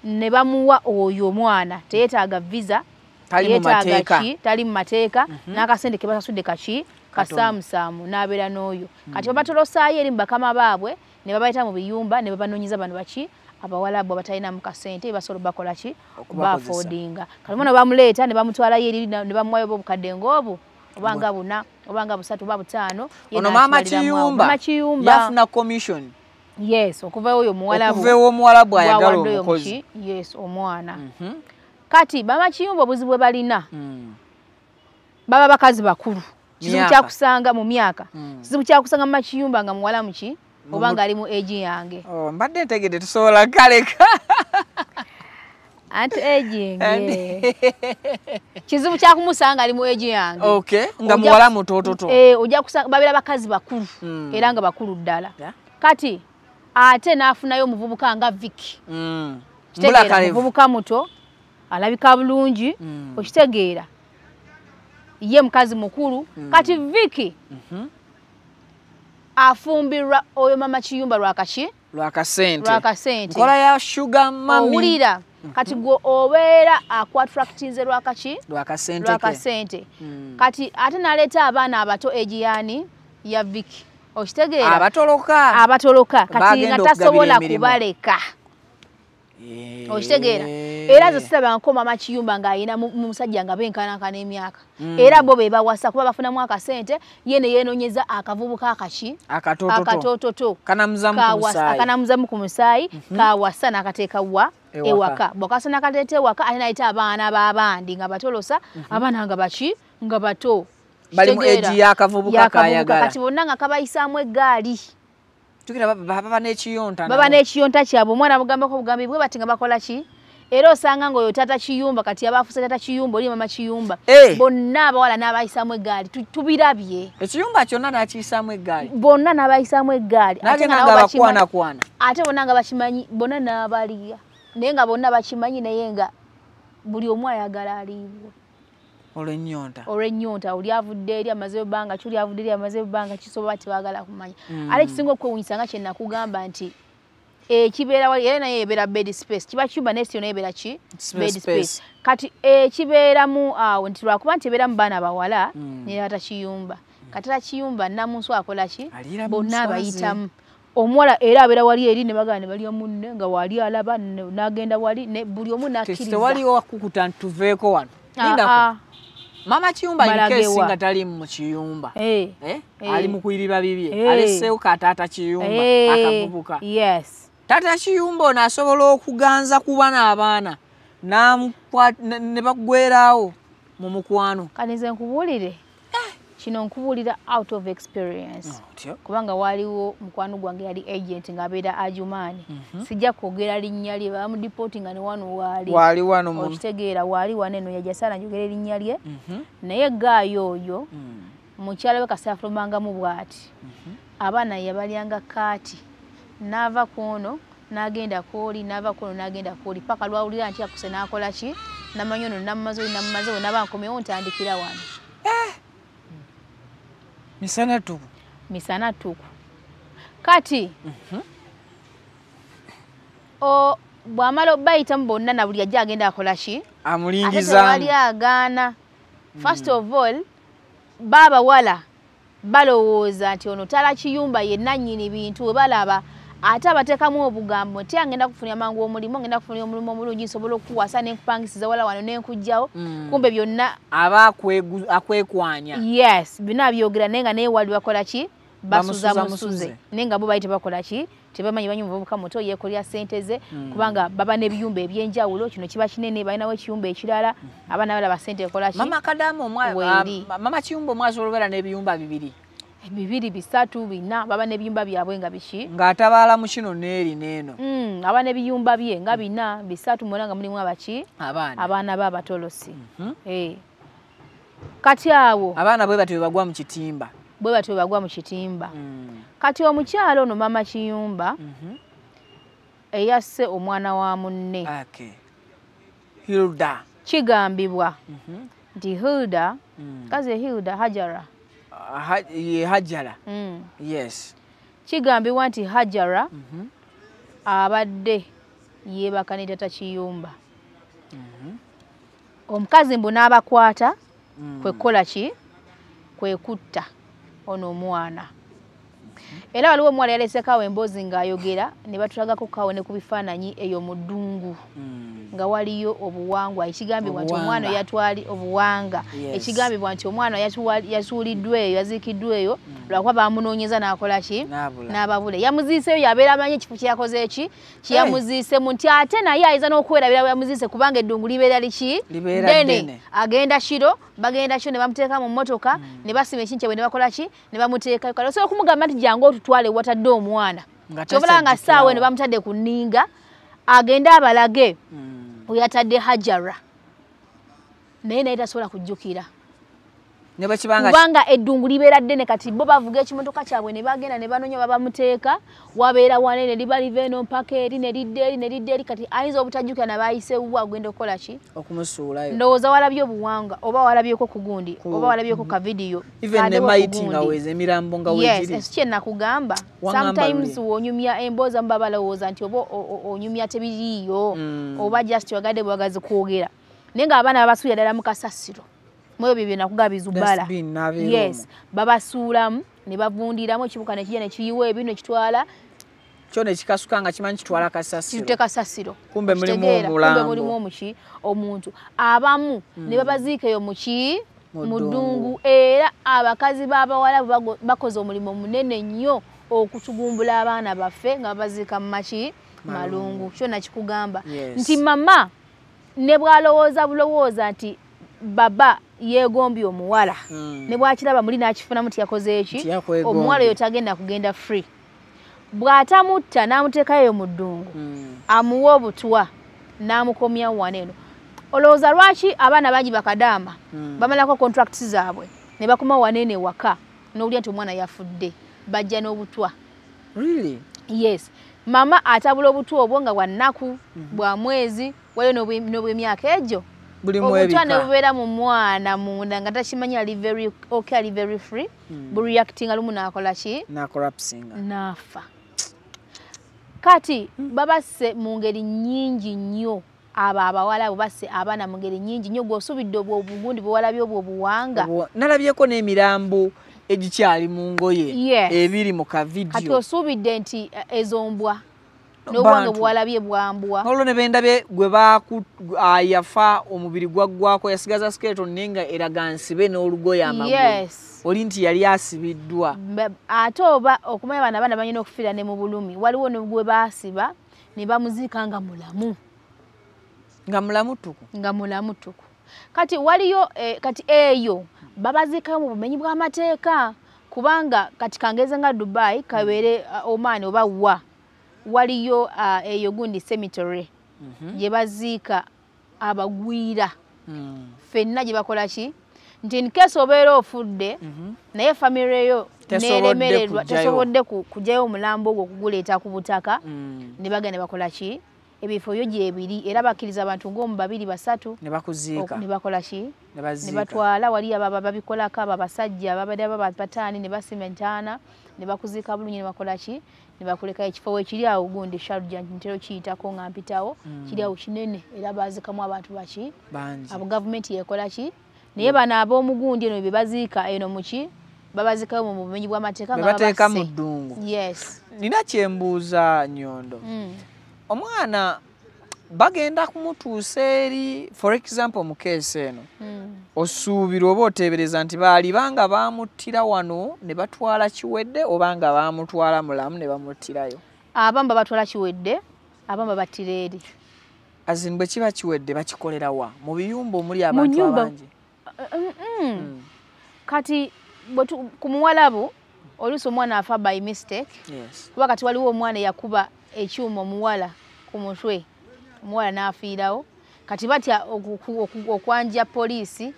ne bamuwa oyo omwana teyeetaaga visa, teyeetaaga ki, tali mu mateeka, n'akasente ke basasudde kaki kasaamusaamu n'abeera n'oyo. Kati babatolosaayo eri mu bakama baabwe ne babayita mu biyumba ne babanoonyeza bano baki abawalabu abatalinamu kasente basobola bakola ki baafodinga. Kati omwana bamuleeta ne bamutwalayo eri ne bamuwayo obukadde ng'obwo oba nga 4 oba nga 3 oba 5. Ono mama kiyumba yafuna commission. Yes, okuva oyo muwalabu. Okuva omuwalabu ayagala omukozi. Yes, omwana. Kati mama kiyumba obuzibu bwe balina baba bakazi bakulu. Kizibu kyakusanga mu myaka. Kizibu kyakusanga mama kiyumba nga muwala muki oba nga ali mu age yange. Oh, mbadde ntegedde tusobola kaleka. Anti aging. Kizibu kyakumusanga ali mu age yange. Okay, nga muwala mutototo. Ojja kusanga babeera bakazi bakulu era nga bakulu ddala. Kati ate n'afunayo omuvubuka nga Vicky. Kitegeera muvubuka muto alabika bulungi, okitegeera ye mukazi mukulu. Kati Vicky afumbirwa oyo mama kiyumba lwakaki lwakasente. Lwakasente. Nkola ya sugar mummy. Owulira kati gwe obeera akuattractinze lwakaki lwakasente. Lwakasente. Kati ate n'aleeta abaana abato egiyani ya Vicky. Okitegeera abatoloka. Abatoloka kati nga tasobola kubaleka. Okitegeera era nze siraba nko mama kiyumba ng'ayina musajja nga benkanankana emyaka. Era bo be bawasa kuba bafunamu akasente, ye ne yeenoonyeza akavubuka akaki akatototo akanamuzamu ku musaayi kawasa n'akateeka wa ewaka. Bw'akasa n'akateeta ewaka ate n'ayita abaana b'abandi nga batolosa abaana nga baki nga bato. Bali mu age y'akavubuka kayagala. Kati bonna nga kabayisaamu eggaali. Tukira baba n'ekiyonta. Baba n'ekiyonta kyabwe omwana bugambako bugambi bwe bati nga bakola ki? Era osanga ng'oyo taata kiyumba kati abaafuse taata kiyumba oli mama kiyumba. Bonna abawala n'abayisaamu eggaali tubirabye. Ekiyumba kyonna n'akiyisaamu eggaali. Bonna n'abayisaamu eggaali. Ate nga bakwanakwana. Ate bonna nga bakimanyi bonna n'abaliya. Naye nga bonna bakimanyi, naye nga buli omu ayagala aliibwe olw'ennyonta. Olw'ennyonta. Oli avudde eri amaze ebbanga ki, oli avudde eri amaze ebbanga ki, so baba tebaagala kumanya. Ate ekisinga okwewuunyisa nga kye nakugamba nti ekibeera wali era naye ebeera bed space, kiba kiyumba naye siyo naye ebeera ki? Bed space. Kati ekibeeramu awo nti lwakuba nti ebeeramu baana bawala, naye atakiyumba. Kati atakiyumba namunsu akola ki? Bonna abayitamu. Omuwala era abeera wali eri ne bagala ne balya munne nga wali alaba n'agenda wali ne buli omu n'akkiriza. Tewaliwo wakukuta nti tuveeko wano. Lindako. Mama Kiyumba in case nga tali mu kiyumba. Ali mu kuyiriba bibye. Aleseewo ka taata Kiyumba akavubuka. Taata Kiyumba ono asobola okuganza kuba n'abaana ne baggwerawo mu mukwano. Kati nze nkubuulire. Kino nkubuulira out of experience. Kubanga waliwo mukwano gwange yali agent ng'abeera Ajumaani. Sijja kwogera linnya lye, bamudeportinga ne wano waali. Waali wano muno. Okitegeera, waali wano eno yajja saala njogera erinnya lye. Naye gaayo oyo mukyala we kasita afulumangamu bw'ati. Abaana yabalyanga kaati. N'ava ku ono n'agenda kw'oli, n'ava ku ono n'agenda kw'oli, paka lw'awulira nti akuse n'akola ki? N'amanya ono nammaze, oli nammaze, bwe naba nkomyewo ntandikira wano. Misana ttuku. Misana ttuku. Kati bw'amala bayitamu bonna na buli ajja agenda akola ki? Ate Amulingizaamu. tewali agaana. First of all, baabawala balowooza nti ono tala kiyumba ye nannyini bintu, we balaba ate abateekamu obugambo nti ngenda kufunira mangu omulimu, ngenda kufunira omulimu omulungi, nsobola okukuwasa ne nkupangisiza wala wano ne nkugjawo. Kumbe byonna aba akwekwanya. Yes, byonna abyogera, naye nga naye wali bakola ki? Basuza Bamusuza musuze. musuze. Naye nga bo bali tebakola ki? Tebamanyi, banyi omuvubuka muto yeekolera ssente ze, kubanga baba n'ebiyumba ebyenjawulo, kino kiba kinene, balinawo ekiyumba ekirala, abaana balaba ssente ekola ki? Mama Kadamu Weeri. mama Kiyumba omw asobola obeera n'ebiyumba bibiri. Bibiri, bisatu, bina, baba n'ebiyumba byabwe nga biki. Ng'atabaala mu kino n'eri n'eno. Aba n'ebiyumba bye nga bina, bisatu, mwona nga mulimu abaki? Abaana. Abaana be abatolosi. Eh. Kati awo abaana bwe batyo bwe bagwa mu kitimba. Bwe batyo bagwa mu kitimba. Kati omukyalo ono mama Kiyumba eyasse omwana wa munne, Okay. Hilda. Kigambibwa nti Hilda, kazi Hilda Hajara. Ye Hajara. Yes. Kigambibwa nti Hajara abadde yeebaka ne tata Kiyumba. Omukazi mbu n'abakwata kwe kukola ki? Kwe kutta ono omwana. Era waliwo omuwala yaleesekawo emboozi ng'ayogera ne batulagako kawo ne ku bifaananyi eyo mu ddungu nga waliyo obuwangwa, ekigambibwa nti omwana Obuwanga. yatwali obuwanga. Ekigambibwa nti omwana yasuuliddwa eyo, yaziikiddwa eyo lwakuba bamunoonyeza n'akola ki? N'abula. N'ababula. Yamuziiseyo yabeera amanyi ekifo kyeyakoze eki kyeyamuziisemu, nti ate naye ayinza n'okwerabira bwe yamuziise, kubanga eddungu libeera liki? Libeera ddene. ddene. Agenda kiro, bagenda kiro ne bamuteeka mu mmotoka ne basima ekintu kyabwe ne bakola ki? Ne bamuteekayo. Kale osobola okumugamba nti jangu otutwale watadde omwana, Nga kyobula nga ssaawa eno tasajjukirawo. Bamutadde ku nninga agende abalage we yatadde Hajara, naye tasobola kujjukira. Ne bwe kibanga Kubanga eddungu libeera ddene. Kati bo bavuga ekimotoka kyabwe ne bagenda ne banoonya babamuteeka, wabeera wanene, liba liva eno mpaka eri ne lidda eri ne lidda eri. Kati ayinza obutajjukira nabayiseewo agenda okukola ki? Okumusuulayo. Ndowooza walabye obuwanga oba walabyeko ku gundi oba walabyeko ka vidiyo. Even ne Kandewo ku maiti nga gundi. weze emirambo nga Yes, wegiri. esi kye nakugamba. Wangamba Sometimes luli. wonyumya emboozi amu baba balowooza nti oba onyumya tebiriiyo oba just wagadde bwagazi kwogera, naye ng'abaana babasuulira ddala mu kasasiro mu ebyo bye nakugamba bizubala. Dustbin n'abeera Yes, omwo. Babasuulamu ne bavundiramu, ekibuka ne kijja ne kiyiwa ebinu ne kitwala. Kyo ne kikasuka nga kimanyi kitwala kasasiro. Kitutte kasasiro. Kumbe mulimu Okitegeera? Kumbe omulambo. mulimu omuki? Omuntu. Abamu ne babaziika eyo muki? Mu Mu ddungu. ddungu. Era abakazi b'abawala bakoze omulimu munene nnyo okutugumbula abaana baffe nga babaziika mu maki? Malungu. Kyo nakikugamba nti mama ne bw'alowooza bulowooza nti baba yeegombye omuwala, ne bw'akiraba muli n'akifunamu nti yakoze eki? Nti yakwegombye. Omuwala oyo tagenda kugenda free. Bw'atamutta n'amuteekayo mu ddungu, amuwa obutwa n'amukomya wano eno. Olowooza lwaki abaana bangi bakadaama bamalako contracts zaabwe ne bakoma wano eno ewaka, n'owulira nti omwana yafudde, bajja n'obutwa? Really? Yes. Mama atabula obutwa obwo nga bwa nnaku, bwa mwezi, waliyo n'obw'emyaka egyo. Obutwa ne bubeera mu mwana munda nga takimanyi ali very okay, ali very free. Bureactinga lumu n'akola ki? N'acollapsinga. N'afa. Kati babasse mu ngeri nnyingi nnyo. Abo abawala abo basse abaana mu ngeri nnyingi nnyo. Gw'osuubidde obwo obugundi bwe walabye obwo obuwanga. Nalabyeko n'emirambo egikyali mu ngoye ebiri mu kavidiyo. Kati osuubidde nti ezo mbwa n'obuwanga bwewalabye bwambwa. Olwo ne bendabye gwe yafa omubiri gwaggwako yasigaza skeleton naye nga eraga nsibe n'olugoye amagulu. Oli nti yali asibiddwa. Ate oba okumanya bano abaana balina okufiira ne mu bulumi. Waliwo ne gwe baasiba ne bamuziika nga mulamu. Nga mulamu ttuku. Nga mulamu ttuku. Kati waliyo kati eyo babaziikayo mu bumenyi bw'amateeka kubanga kati kangeze nga Dubai kabeere Oman oba wa waliyo eyo gundi cemetery gye baziika abagwira ffenna gye bakola ki nti in case obeera ofudde naye famire yo neeremererwa tesobodde kuggyayo omulambo ogwo okuguleeta ku butaka ne bagenda ne bakola ki ebifo byo gyebiri era bakkiriza abantu ng'omu babiri basatu ne bakuziika ne bakola ki ne batwala wali ababa babikolako abo abasajja babadde bataani ne basima entaana ne bakuziika bulungi ne bakola ki ne bakuleka ekifo wekiri awo gundi Sharjah ntera okiyitako nga mpitawo kiri awo kinene era baazikamu abantu baki abo gavumenti yekola ki naye bano ab'omugundi eno be baziika eno muki babazikayo mu bumenyi bw'amateeka nga babateeka mu ddungu. Yes. Nina kyembuuza Nyondo. Omwana bagenda kumutuusa eri, for example mu keesi eno osuubira oba oteebereza nti baali banga baamuttira wano ne batwala kiwedde oba nga baamutwala mulamu ne bamuttirayo? Abamu babatwala kiwedde, abamu babattira eri. As in bwe kiba kiwedde bakikolera wa? Mu biyumba omuli abantu abangi? Kati ku muwalabu oluusi omwana afa by mistake. Kuba kati waliwo omwana eyakuba ekyuma omuwala ku mutwe, omuwala n'afiirawo. Kati batya okwanja poliisi,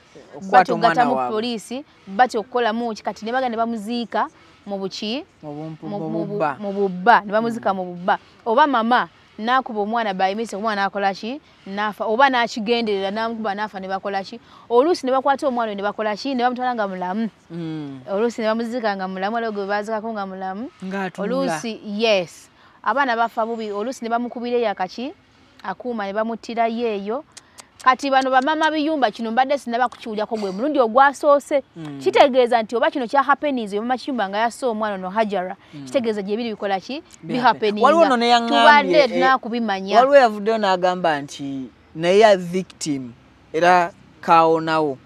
batya okugattamu poliisi, batya okukolamu ki, kati ne bagenda ne bamuziika mu buki? Mu bubba, ne bamuziika mu bubba. Oba mama n'akuba omwana by mistake, omwana n'akola ki? N'afa. Oba n'akigenderera n'amukuba n'afa ne bakola ki? Oluusi ne bakwata omwana oyo ne bakola ki? Ne bamutwala nga mulamu. Oluusi ne bamuziika nga mulamu, waliwo gwe baazikako nga mulamu. Oluusi yes. Abaana bafa bubi, oluusi ne bamukubira eyo akaki akuuma ne bamuttirayo eyo. Kati bano bamama biyumba kino mbadde sinnaba kukiwulyako gwe mulundi ogwasoose. Kitegeeza nti oba kino kya happenings, mama kiyumba nga yasse omwana ono Hajara, kitegeeza gye biri bikola ki? Bihappeninga. Waliwo nno tubadde tunakubimanya. Waliwo yavuddeyo n'agamba nti naye victim era kawonawo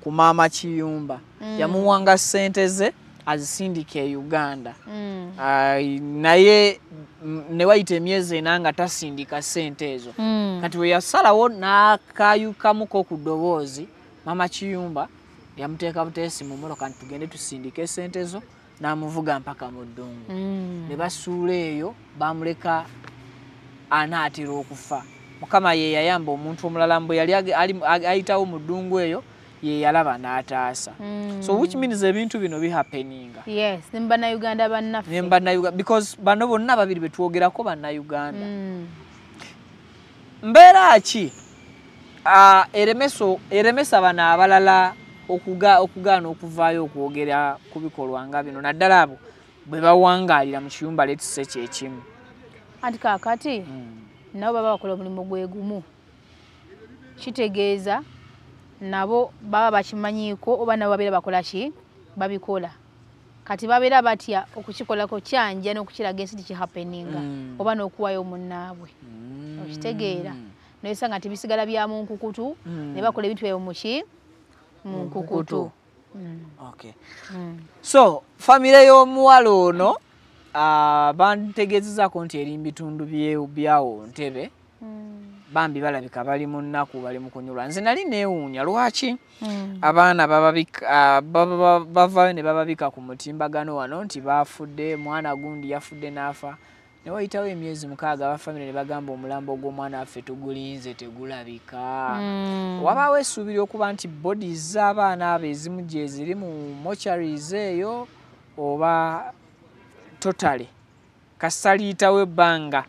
ku maama kiyumba. Yamuwanga ssente ze azisindika e Uganda. Naye ne wayita emyezi ena nga tasindika ssente ezo. Kati we yasalawo n'akayukamuko ku ddoboozi, mama kiyumba yamuteeka buteesi mu mmotoka nti tugende tusindike ssente zo, n'amuvuga mpaka mu ddungu. Ne basuula eyo bamuleka anaatera okufa. Mukama ye yayamba omuntu omulala mbwe yali ayitawo mu ddungu eyo ye yalaba n'ataasa. So which means ebintu bino bihappeninga. Yes, ne bannayuganda bannaffe. Ne bannayuganda because bano bonna babiri be twogerako bannayuganda. Mbeera ki eremesa bano abalala okugaana okuvaayo okwogera ku bikolwa nga bino naddala abo bwe bawangaalira mu kiyumba letuse kyekimu? Anti kaakati nabo baba bakola omulimu gwe gumu. Kitegeeza nabo baba bakimanyiiko oba nabo babeera bakola ki? Babikola. Kati babeera batya okukikolako kyanja n'okukiraga ensi kihappeninga oba n'okuwayo munnaabwe. Okitegeera. Noyesanga nti bisigala bya mu nkukutu ne bakola ebintu ebyo mu ki? Mu nkukutu. Okay. So famire y'omuwala ono bantegeezezaako nti eri mu bitundu byawo Ntebe. Bambi balabika bali mu nnaku, bali mu kunyulwa. Nze nali neewuunya lwaki abaana bavaayo ne bababika ku mutimbagano wano nti baafudde, mwana gundi yafudde n'afa. Ne wayitawo emyezi 6 abafamire ne bagamba omulambo gw'omwana waffe tugulinze tegulabika. Wabaawo essuubi ly'okuba nti bodies z'abaana abo ezimu gye ziri mu mortuaries eyo oba totally Kasita liyitawo ebbanga,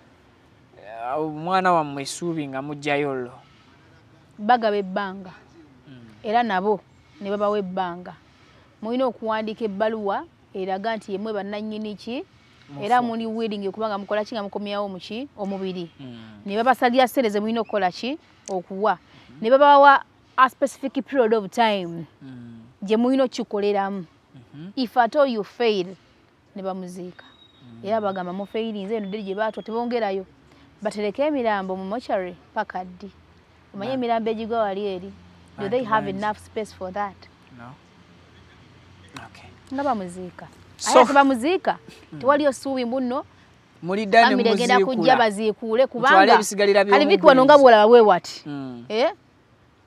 omwana wammwe essuubi nga mugjayo llo. Bagaba ebbanga, era nabo ne babawa ebbanga. Mulina okuwandiika ebbaluwa eraga nti yemwe bannannyini ki, era muli willing kubanga mukola ki, nga mukomyawo muki omubiri. Ne babasalira ssente ze mulina okukola ki, okuwa. Ne babawa a specific period of time gye mulina okukikoleramu. If at all you fail, ne bamuziika. Era bagamba mufailinze, eno diri gye baatwa, tebongerayo. Batereke emirambo mu mortuary paka ddi? Omanye emirambo egigwa wali eri, do they have enough space for that? No? Okay. Nga bamuziika. Ate tebamuziika, tewaliyo ssuubi mbuno mulidda ne family egenda kujja muziikula. Baziikuule. Mutwale Kubanga ebisigalira kali Viki wano nga by'omugenzi. bwolaba bwe wati. Eh?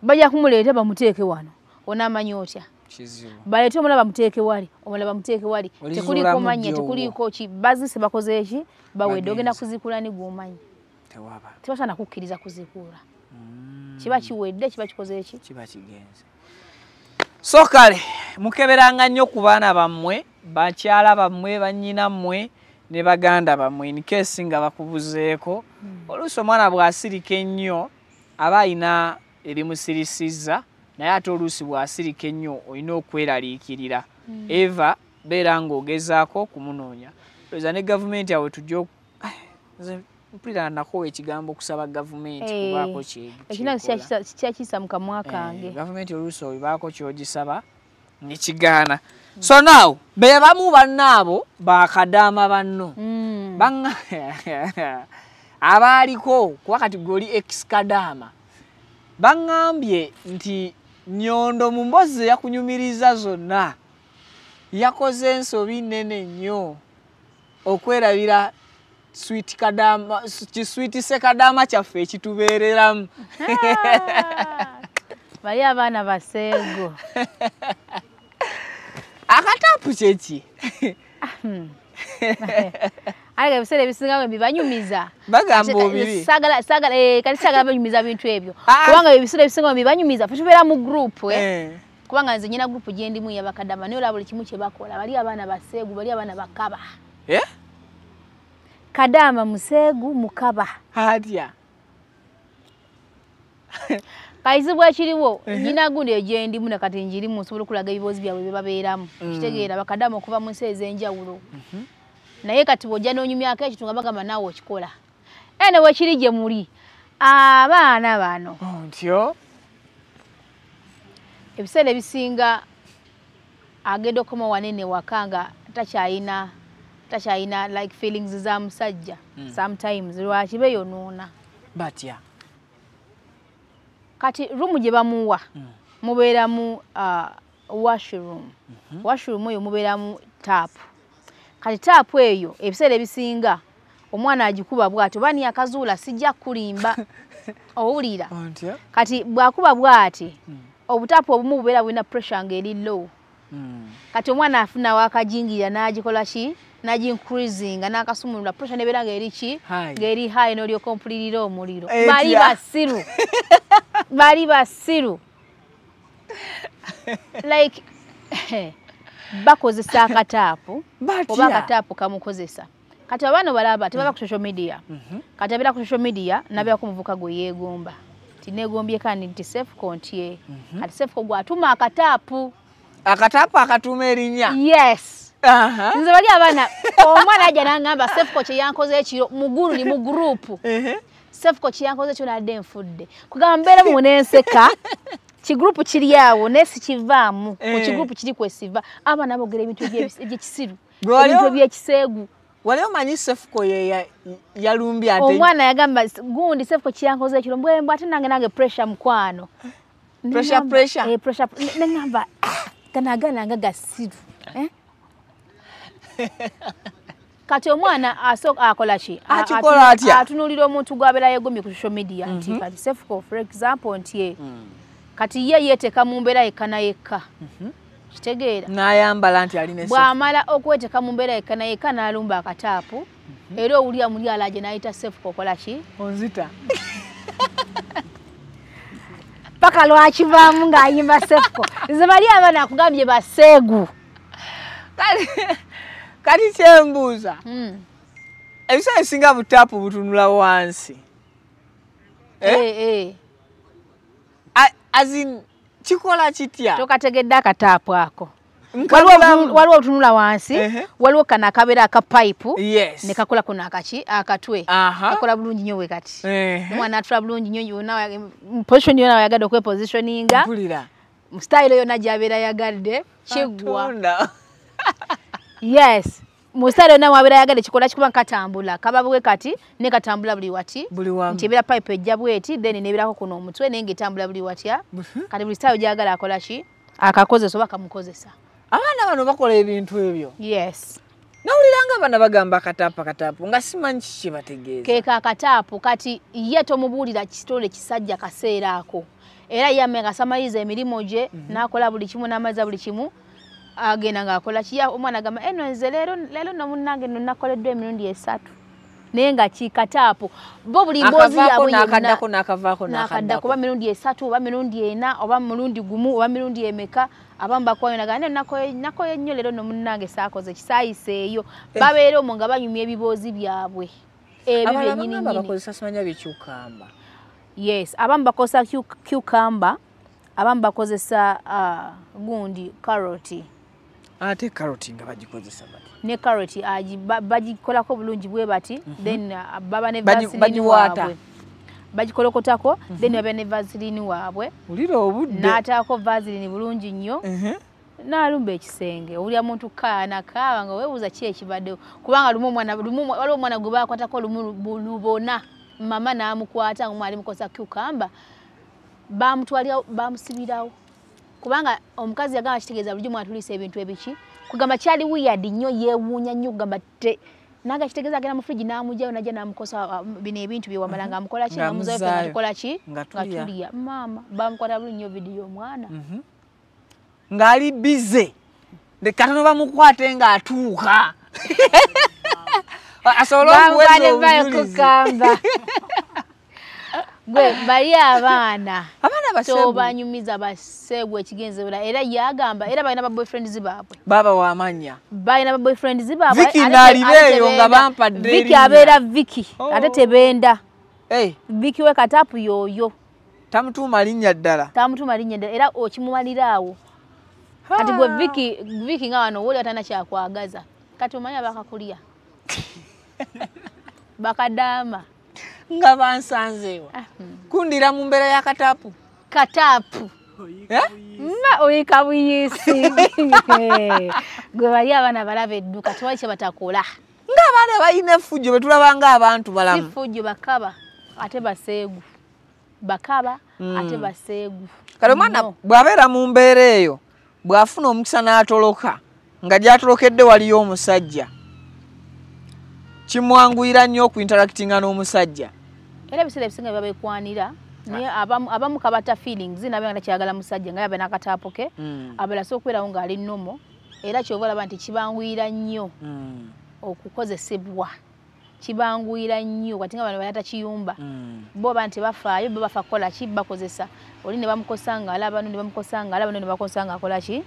Bajja kumuleeta bamuteeke wano, onaamanya otya? Kizibu. Baleete omulala bamuteeke wali, omulala bamuteeke wali. Olizuulamu Tekuliiko manya, ddi ogwo? tekuliiko ki. Bazise bakoze eki, bawedde, ogenda Bagenze. kuziikula ni gw'omanyi? Tewaba. Tebasaana kukkiriza kuziikuula. Kiba kiwedde, kiba kikoze eki. Kiba kigenze. So kale mukeberanga nnyo ku baana bammwe, bakyala bammwe, bannyina mmwe ne baganda bammwe, in case nga bakubuzeeko. Oluusi omwana bw'asirika ennyo aba alina ebimusirisizza, naye ate oluusi bw'asirika ennyo olina okweraliikirira. Eva beera ng'ogezaako okumunoonya. Olowooza ne gavumenti awo tujja nze mpulira nakowa ekigambo okusaba gavumenti kubaako Ekina kyekola. kikyakiyisa mu kamwa kange. Gavumenti oluusi obibaako kyogisaba nekigaana. So now be bamu bannaabo bakadaama banno abaaliko, kuba kati gwe oli ex kadaama, baŋŋambye nti Nyondo mu mboozi ze yakunyumiriza zonna yakoze ensobi nnene nnyo okwerabira sweet kadaama, kisweet sekadaama kyaffe ekitubeereramu. Bali abaana baseego. Akataapu kyeki? Aye ebiseera ebisinga bwe mbibanyumiza, Bagamba obiri. saagala kati saagala banyumiza bintu ebyo, Ah. kubanga ebiseera ebisinga bwe mbibanyumiza ffe tubeera mu group. Kubanga nze nyina group gye ndimu y'abakadama, naye olaba buli kimu kye bakola. Bali abaana baseegu, bali abaana bakaba. Kadaama museegu, mukaba. Atya? Kaizibwa ekiriwo, nyina gundi eyo gye ndimu nakati njirimu, nsobola okulaga ebiboozi byabwe bye babeeramu. Kitegeera bakadaama okuva mu nsi ez'enjawulo. Naye kati bw'ojja n'onyumyako ekintu nga bagamba naawe okikola. Ene wekiri gye muli abaana bano, Ntyo. Ebiseera ebisinga agenda okukoma wanene waka nga takyayina like feelings za musajja. Sometimes lwaki beyonoona? Batya? Kati room gye bamuwa mubeeramu washroom. Washroom eyo mubeeramu tap. Kati tap eyo ebiseera ebisinga omwana agikuba bw'ati, oba ni akazuula, sijja kulimba, owulira? Ntyo. Kati bw'akuba bw'ati, obutapu obumu bubeera bulina pressure ng'eri low. Kati omwana afunawo akajingirira n'agikola ki, n'agincreasinga, n'akasumulula, pressure nebeera ng'eri ki? High. Ng'eri high, n'olyoka ompulirira omuliro. Etya? Bali basiru, bali basiru. Like bakozesa akataapu Batya? oba akataapu kamukozesa. Kati abaana balaba tebaba ku social media. Kati abeera ku social media nabeerako omuvuka gwe yeegomba, ti neegombye kandi nti Sefuko ntye. Kati Sefuko gwatuma akataapu. Akataapu akatuuma erinnya? Yes. Aha. Nze bali abaana, omwana ajja n'aŋŋamba Sefuko kye yankoze ekiro mugulu ni mu group. Sefuko kye yankoze ekiro nadde nfudde. Kugamba mbeere mu nenseka, kigurupu kiri awo naye sikivaamu ku kigurupu kiri kwesiva. Abaana boogera ebintu ebyekisiru, Gwe wali ebintu ebyekiseegu. Wali omanyi Sefuko ye yalumbye ate? Omwana yagamba gundi Sefuko kye yankoze ekiro mbwembwe, ate nange pressure mukwano. Pressure, pressure. Eh, pressure. Neŋŋamba, "Ah, gano agaana nga gasiru, eh?" Kati omwana akola ki? Akikola atya? Atunuulira omuntu gw'abeera yeegomye ku social media nti kati Sefuko, for example, nti ye kati ye yeeteeka mu mbeera yekka na yekka, kitegeera? N'ayambala nti alina Sefuko. Bw'amala okweteeka mu mbeera yekka na yekka n'alumba akataapu, era owulira muli alaje n'ayita Sefuko, okola ki? Onzita. Paka lwakivaamu ng'ayimba Sefuko. Nze bali abaana akugambye baseegu. Kati kyembuuza, Ebiseera ebisinga butaapu butunula wansi. As in, kikola kitya? Tokategedde akataapu ako. Waliwo otunula wansi, waliwo kano akabeera aka pipe, ne kakola kuno akaki akatwe. Kakola bulungi nnyo bwe kati. Omwana atula bulungi nnyo yonna position yonna wayagadde okwepositioninga. Mpulira. Mu style yonna gy'abeera yagadde kiggwa. Yes. Mu style yonna wabeera yagadde kikola kikuba nkatambula. Kaba bwe kati ne katambula buli wati. Nti ebeera pipe ejja bweti then nebeerako kuno omutwe naye ng'etambula buli watya. Kati buli style gy'ayagala akola ki? Akakozesa oba kamukozesa. Abaana bano bakola ebintu ebyo. Yes. Nawuliranga abaana bagamba akataapu akataapu nga simanyi kiki kye bategeeza. Keeka akataapu kati ye tomubuulira kitole kisajja kaseera ako. Era ye amenga asamaliza emirimu gye n'akola buli kimu n'amaliza buli kimu agenda ng'akola ki omwana agamba eno nze leero leero nno munnange nno nakoleddwa emirundi 3. Naye nga kikataapu bo buli mboozi yaabwe n'akaddako n'akavaako n'akaddako oba mirundi 3 oba mirundi 4 oba mulundi 1 oba mirundi emeka abamu bakwayo nagamba nakoye nnyo leero nno munnange saakoze kisaayiseeyo babeera omwo nga banyumya ebiboozi byabwe ebyo byennyini nnyini. Bakozesa simanya bikyukamba. Yes, abamu bakozesa cucumber, abamu bakozesa gundi carrot. Ate carrot nga bagikozesa bati. Ne carrot bagikolako bulungi bwe bati, then baba ne vaseline waabwe. Bagikolokotako, then baba ne vaseline waabwe. Ulira obudde. N'ataako vaseline bulungi nnyo. N'alumba ekisenge. Owulira muntu kaana kaaba nga weebuuza ki ekibaddewo. Kubanga lumu omwana lumu waliwo omwana gwe baakwatako lumu lubona. Mama n'amukwata nga mwali mukozesa cucumber. Baamutwalirawo baamusibirawo. Kubanga omukazi yagamba kitegeeza bulijjo mwatuliisa ebintu ebiki. Kugamba kyali weird nnyo yeewuunya nnyo kugamba naga kitegeeza agenda mu fridge n'amugyayo n'ajja n'amukosa bino ebintu bye wamala ng'amukola ki ng'amuzayo ffe nga tukola ki nga tulya. Maama baamukwata bulungi nnyo vidiyo omwana. Ng'ali busy. Katono bamukwate ng'atuuka. Asobola okuweza obujulizi. Gwe bali abaana tobanyumiza baseegu ekigenzebera era yagamba era balina ba boyfriends baabwe. Baba wamanya. Balina ba boyfriends baabwe. Vicky nalibeeyo nga bampadde erinnya. Vicky abeera Vicky ate tebenda. Vicky we katapu yoyo. Tamutuuma linnya ddala. Tamutuuma linnya ddala era okimumalira awo. Kati gwe Vicky Vicky nga wano woli atana kyakwagaza. Kati omanya bakakulya. Bakadaama. Nga bansanzeewa. Kundira mu mbeera ya kataapu. Kataapu. Ma oyika buyisi. Gwe bali abaana balaba edduka tewali kye batakola. Ng'abaana balina effujjo bwe tulaba ng'abantu balamu. Si ffujjo bakaba ate baseegu. Bakaba ate baseegu. Kale omwana bw'abeera mu mbeera eyo bw'afuna omukisa n'atoloka nga gy'atolokedde waliyo omusajja kimwanguyira nnyo okuinteractinga n'omusajja. Era ebiseera ebisinga biba beekwanira naye abamu kabata feelings nabe nga kyagala musajja nga yabe n'akataapu ke abalala so okubeerawo ng'ali nnomo era ky'oba olaba nti kibanguyira nnyo okukozesebwa. Kibanguyira nnyo kati nga bano bayata kiyumba bo ba nti bafaayo bo bafa kukola ki bakozesa oli ne bamukosa nga alaba ne bamukosa nga alaba ne bamukosa nga akola ki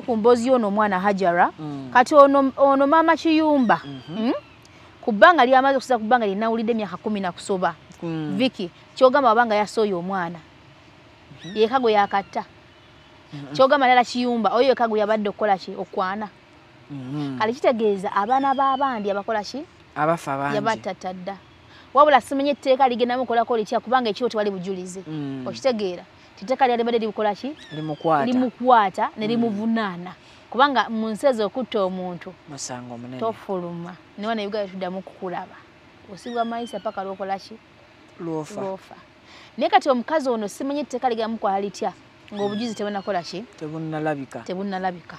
ku mboozi y'ono omwana Hajara. Kati ono maama Kiyumba ku bbanga lyamaze okusiza ku bbanga linawulidde emyaka 10 na kusoba. Vicky kyogamba wabanga yasooya omwana yeka gwe yakatta. Kyogamba lala Kiyumba oyo yeka gwe yabadde okukola ki okwana. Kale kitegeeza abaana b'abandi abakola ki abafa bangi yabatatadda. Wabula simanyi etteeka ligenda mukolako litya kubanga ekiro tewali bujulizi. Okitegeera etteeka lyalibadde libukola ki limukwata ne limuvunaana kubanga mu nsi ezo okutta omuntu musango munene tofuluma ne wana Uganda tuddamu kukulaba osibwa mayisa paka lwokola ki lwofa. Naye kati omukazi ono simanyi etteeka ligenda mukola litya ng'obujulizi tebunakola ki tebunnalabika.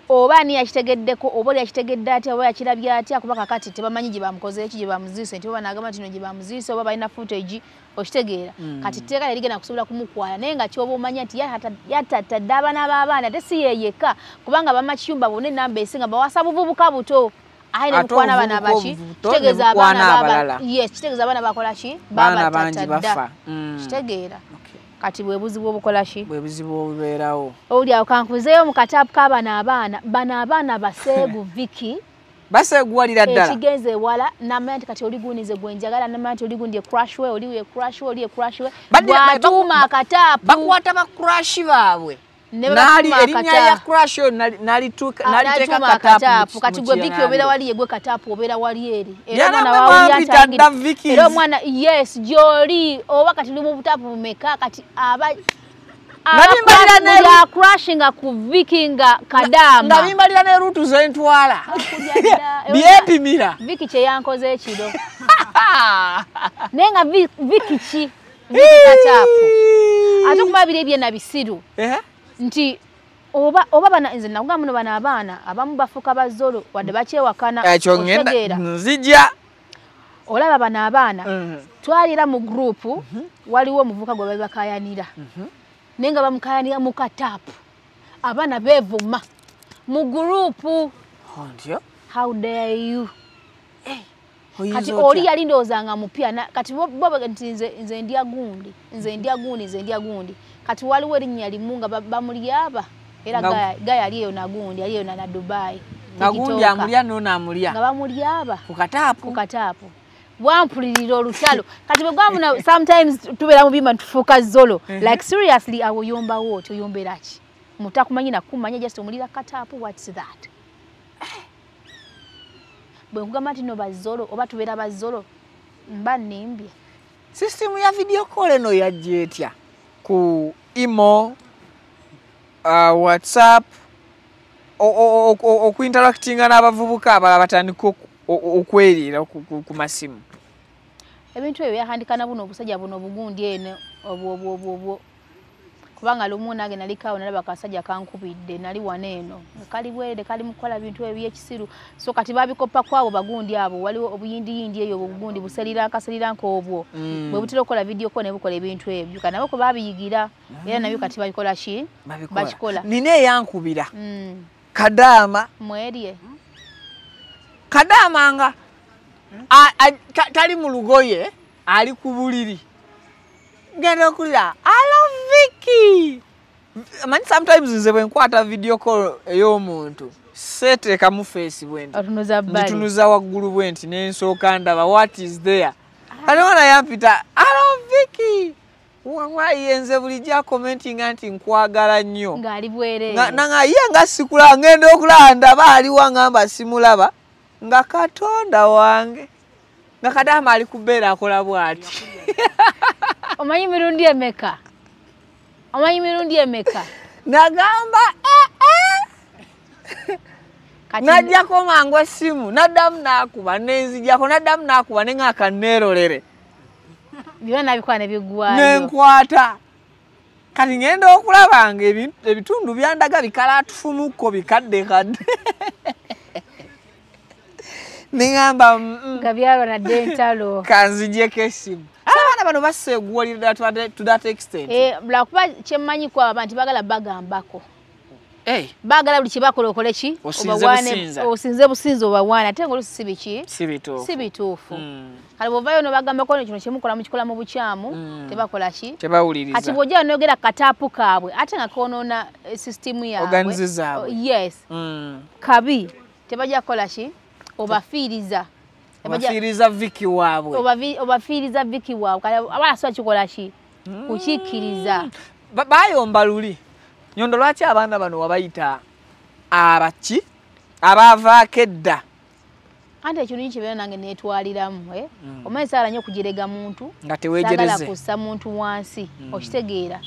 Oba ani yakitegeddeko oba oli yakitegedde atya oba yakirabye atya kuba kakati tebamanyi gye bamukoze eki gye bamuziise nti oba n'agamba nti no gye bamuziise oba balina footage okitegeera. Kati etteeka lyerigenda kusobola kumukwala naye nga ky'oba omanya nti yatatadde abaana b'abaana ate si ye yekka kubanga bamakiyumba bonna ennamba esinga bawasa buvubuka buto aye ne bukwana abaana baki kitegeeza abaana baba yes kitegeeza abaana bakola ki babatatadda kitegeera. Kati bwe buzibu obukola ki bwe buzibu obubeerawo. Oli awo kankuzeeyo mu kataapu k'abaana abaana bano abaana baseegu Vicky Baseguwalira ddala. Ekigenze ewala n'amanya nti kati oli gundi nze gwe njagala, n'amanya nti oli gundi ye crush we, oli ye crush we, oli ye crush we. Bw'atuuma akataapu. Bakwata ba crush baabwe. Nali erinnya lya crush oyo naliteeka kataapu. Kati gwe Vicky obeera wali ye gwe kataapu obeera wali eri. Era omwana era omwana yes gy'oli oba kati oli mu butaapu bumeka kati aba nga crushinga ku Vicky nga kadaama. Nga bimbalira ne rutu zentwala. Byepimira. Vicky kye yankoze ekiro. Naye nga Vicky ki? Vicky kataapu. Ate okuba biri ebye na bisiru. Nti oba bana nze nakugamba muno bano abaana abamu bafuuka bazolo wadde bakyewakana. Ekyo ngenda nzija. Olaba bano abaana twalira mu group waliwo omuvubuka gwe bali bakayanira. Naye nga bamukayanira mu kataapu. Abaana beevuma mu gurupu. How dare you? Kati oli yali ndowooza nga mupya kati bo nti nze ndya gundi, nze ndya gundi, nze ndya gundi. Kati waliwo erinnya limu nga bamulyaba era gaya ali eyo na gundi, ali eyo na Dubai. Nga gundi amulya n'ono amulya. Nga bamulyaba. Ku kataapu. Ku kataapu. Bwampulirira olutalo. Kati bwe gwamuna sometimes tubeera mu bimba tufuuka zolo. Like seriously awo oyombawo oti oyombera ki? Mutakumanyi nakumanya just omulira kataapu, what's that? Bwe nkugamba nti no bazolo oba tubeera bazolo mba nnimbye. System ya video call eno yajja etya? Ku imo, WhatsApp, okuinteractinga n'abavubuka abalala batandika okwerira ku masimu. Ebintu ebyo byahandika na buno obusajja buno obugundi eno obwo kubanga lumu nange nalikaawo nalaba akasajja kankubidde nali wano eno kali bwerere kali mu kukola bintu ebyekisiru. So kati babikopa kwabo bagundi abo waliwo obuyindiyindi eyo obugundi buseriranka seriranka obwo bwe butera okukola video call ne bukola ebintu ebyo kana nabo babiyigira era nabyo kati babikola ki bakikola. Nina eyankubira kadaama mwerye kadaama nga tali mu lugoye ali ku buliri ngenda okulira alo Vicky. Manyi sometimes nze bwe nkwata video call ey'omuntu seeteekamu face bwe nti nditunuza waggulu bwe nti ne nsooka ndaba what is there. Kati omwana yampita alo Vicky waye nze bulijjo acommentinga nti nkwagala nnyo ng'ali bwereere nanga ye nga sikulaba ngenda okulaba ndaba aliwa ngamba simulaba nga katonda wange nga kadaama ali kubeera akola bw'ati. Omanyi mirundi emeka? Omanyi mirundi emeka? Nagamba najjako mangu essimu naddamu n'akuba nenzijjako naddamu n'akuba ne ng'aka neerolere. Byonna nabikola ne biggwaayo. Nenkwata. Kati ngenda okulaba nga ebitundu byandaga bikalaatufumukko bikadde kadde. Nengamba nga byalwa nadde entalo. Kanzigyeko essimu. Abaana bano baseeguwalira to that extent. Lwakuba kyemmanyi ku abo abantu baagala bagambako. Baagala buli kye bakola okole ki? Osinze businza obawaane ate ng'oluusi si biki? Si bituufu. Si bituufu. Kale bw'ovaayo n'obagambako kino kye mukola mukikola mu bukyamu tebakola ki? Tebawuliriza. Kati bw'ojjayo n'oyogera ku kataapu kaabwe ate nga koonoona sisitimu yaabwe. Organs zaabwe. Yes. Kabi tebajja kukola ki? Obafiiriza. Obafiiriza Vicky waabwe. Obafiiriza Vicky waabwe. Kale abaana si bakikola ki? Kukikkiriza. Bayomba luli. Nyondo lwaki abaana bano wabayita abaki abaavaako edda? Anti ekirungi kibeera nange neetwaliramu. Omanyi saagala nnyo okujerega muntu. Nga teweejereze. Saagala kussa muntu wansi. Okitegeera.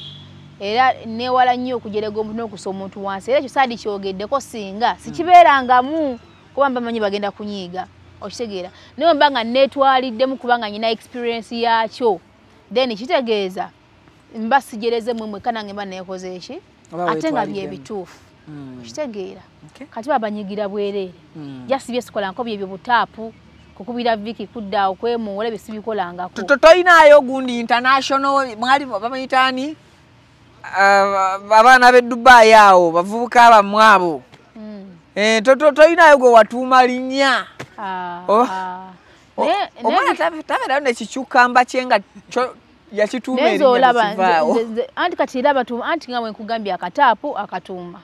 Era neewala nnyo okujerega omuntu n'okussa omuntu wansi. Era ekyo saandikyogeddeko singa sikibeerangamu kuba mbamanyi bagenda kunyiiga. Okitegeera. Naye mba nga neetwaliddemu kubanga nnina experience yaakyo. Then kitegeeza mba sijereze mmwe mwekka nange mba neekoze eki? Ate nga bye bituufu. Okitegeera. Kati babanyigira bwereere. Just bye sikola nko byebyo butaapu kukubira Vicky kudda okwemuwola ebyo sibikolangako. Toyinaayo gundi international mwali bamuyita ani? Abaana b'e Dubai awo bavubuka abamu abo. Toyinaayo gwe watuuma linnya. Omwana tabeerayo nekikyukamba kye nga yakituuma erinnya nekivaawo. Anti kati era anti nga bwe nkugambye akataapu akatuuma.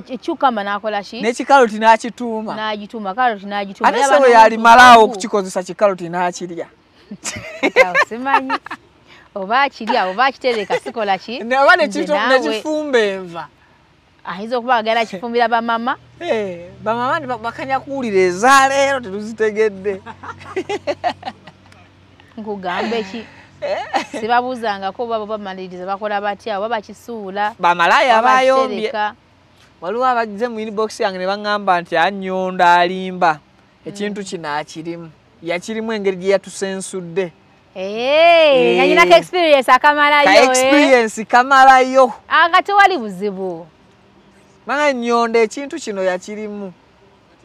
Ekyukamba n'akola ki? N'ekikaloti n'akituuma. N'agituuma, kaloti n'agituuma. Ate sebo yalimalawo okukikozesa kikaloti n'akirya. Simanyi. Oba akirya oba akitereka sikola ki? Oba nekifumba enva. Ayinza okuba agala kifumbira bamama. Bamama bakanya kuwulira ezaaleero tetuzitegedde. Nkugambe ki? Sibabuuzangako oba bamaliriza bakola batya oba bakisuula. Bamalaaya abayombye. Waliwo abazze mu inbox yange ne baŋŋamba nti Annyondo alimba. Ekintu kino akirimu. Yakirimu engeri gye yatusensudde. Yalina ka experience akamalayo. Ka experience kamalayo. Anga tewali buzibu. Manga Nnyondo ekintu kino yakirimu.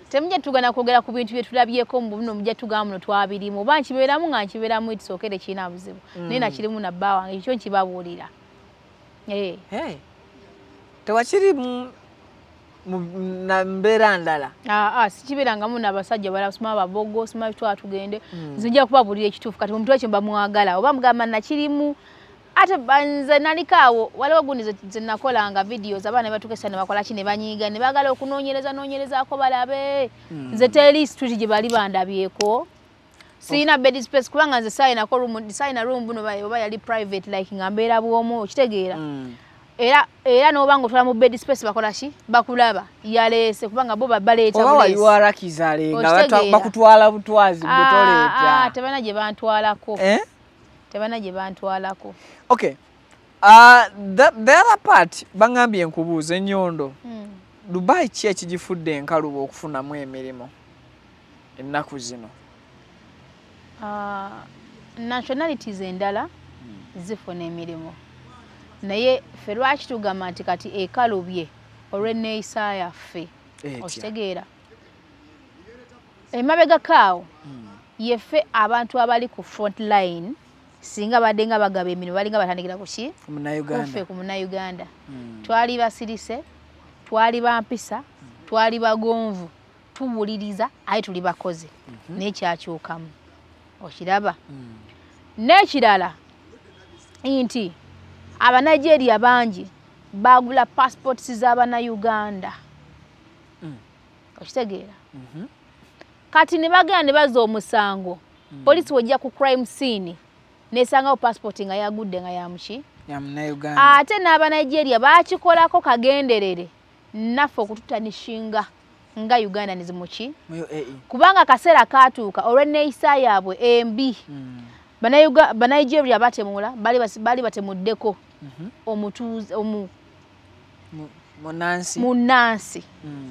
Temujja tugana kwogera ku bintu bye tulabyeko mu buno mujja tugamba muno twabirimu. Oba nkibeeramu nga nkibeeramu itisookere kirina buzibu. Naye nakirimu na bba wange ekyo nkibabuulira. Hey. Tewakirimu na mbeera ndala. Sikibeerangamu n'abasajja balala sima babogo sima bitwala tugende. Nze nja kubabuulira ekituufu kati omuntu ekyo mba mwagala oba mugamba nakirimu. Ate nze naliko awo waliwo gundi ze nakolanga videos abaana ne batuuka ne bakola ki ne banyiiga ne baagala okunoonyereza noonyerezaako balabe. Nze teri street gye bali bandabyeko. Sirina bed space kubanga nze saalinako room, saalina room buno oba yali private like nga mbeera bw'omu okitegeera. Era n'oba ng'otwala mu bed space bakola ki? Bakulaba yaleese kubanga bo baleeta buleesi. Oba waliwo nga bakutwala butwazi bwe toleeta. Tebalina gye bantwalako. Tebalina gye bantwalako. Okay. The other part bangambye nkubuuze Nnyondo. Dubai ki ekigifudde enkalubo okufunamu emirimu ennaku zino? Nationalities endala zifuna emirimu. Naye ffe lwaki tugamba nti kati ekalubye olw'enneeyisa yaffe? Okitegeera. Emabegako awo yeffe abantu abali ku front line singa badde nga bagaba emirimu balinga batandikira ku ki? Kuffe ku Munnayuganda. Twali basirise, twali bampisa, twali bagonvu, tuwuliriza aye tuli bakozi. Naye kyakyukamu. Okiraba? N'ekirala nti Abanigeria bangi bagula passports z'Abannayuganda. Okitegeera? Kati ne bagenda ne bazza omusango. Poliisi wejja ku crime scene nesangawo passport nga yagudde nga ya muki? Ya Munnayuganda. Ate n'Abanigeria bakikolako kagenderere naffe okututanishinga nga Uganda nizimuki? Kubanga akaseera kaatuuka olw'enneeyisa yaabwe embi. Banigeria batemula bali batemuddeko omutuuze munnansi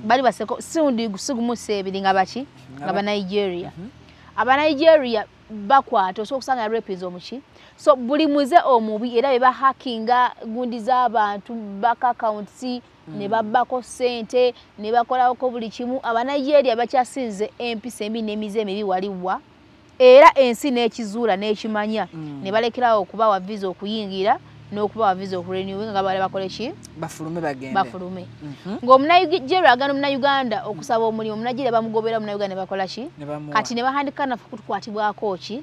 bali baseko siundi sigumusa ebiri nga baki nga Banigeria. Abanigeria bakwata osobola okusanga rapes omuki. So buli muze omubi era be bahackinga gundi z'abantu bank accounts ne babbako ssente ne bakolako buli kimu. Abanigeria bakyasinze empisa embi n'emize emibi waliwa. Era ensi n'ekizuula n'ekimanya ne balekerawo okubawa visa okuyingira n'okubawa visa okurenew nga bale bakole ki? Bafulume bagende. Bafulume. Ng'Omunayigeria agenda Omunnayuganda okusaba omulimu, Omunayigeria bamugobera Omunnayuganda ne bakola ki? Kati ne bahandika naffe kutukwatibwako ki?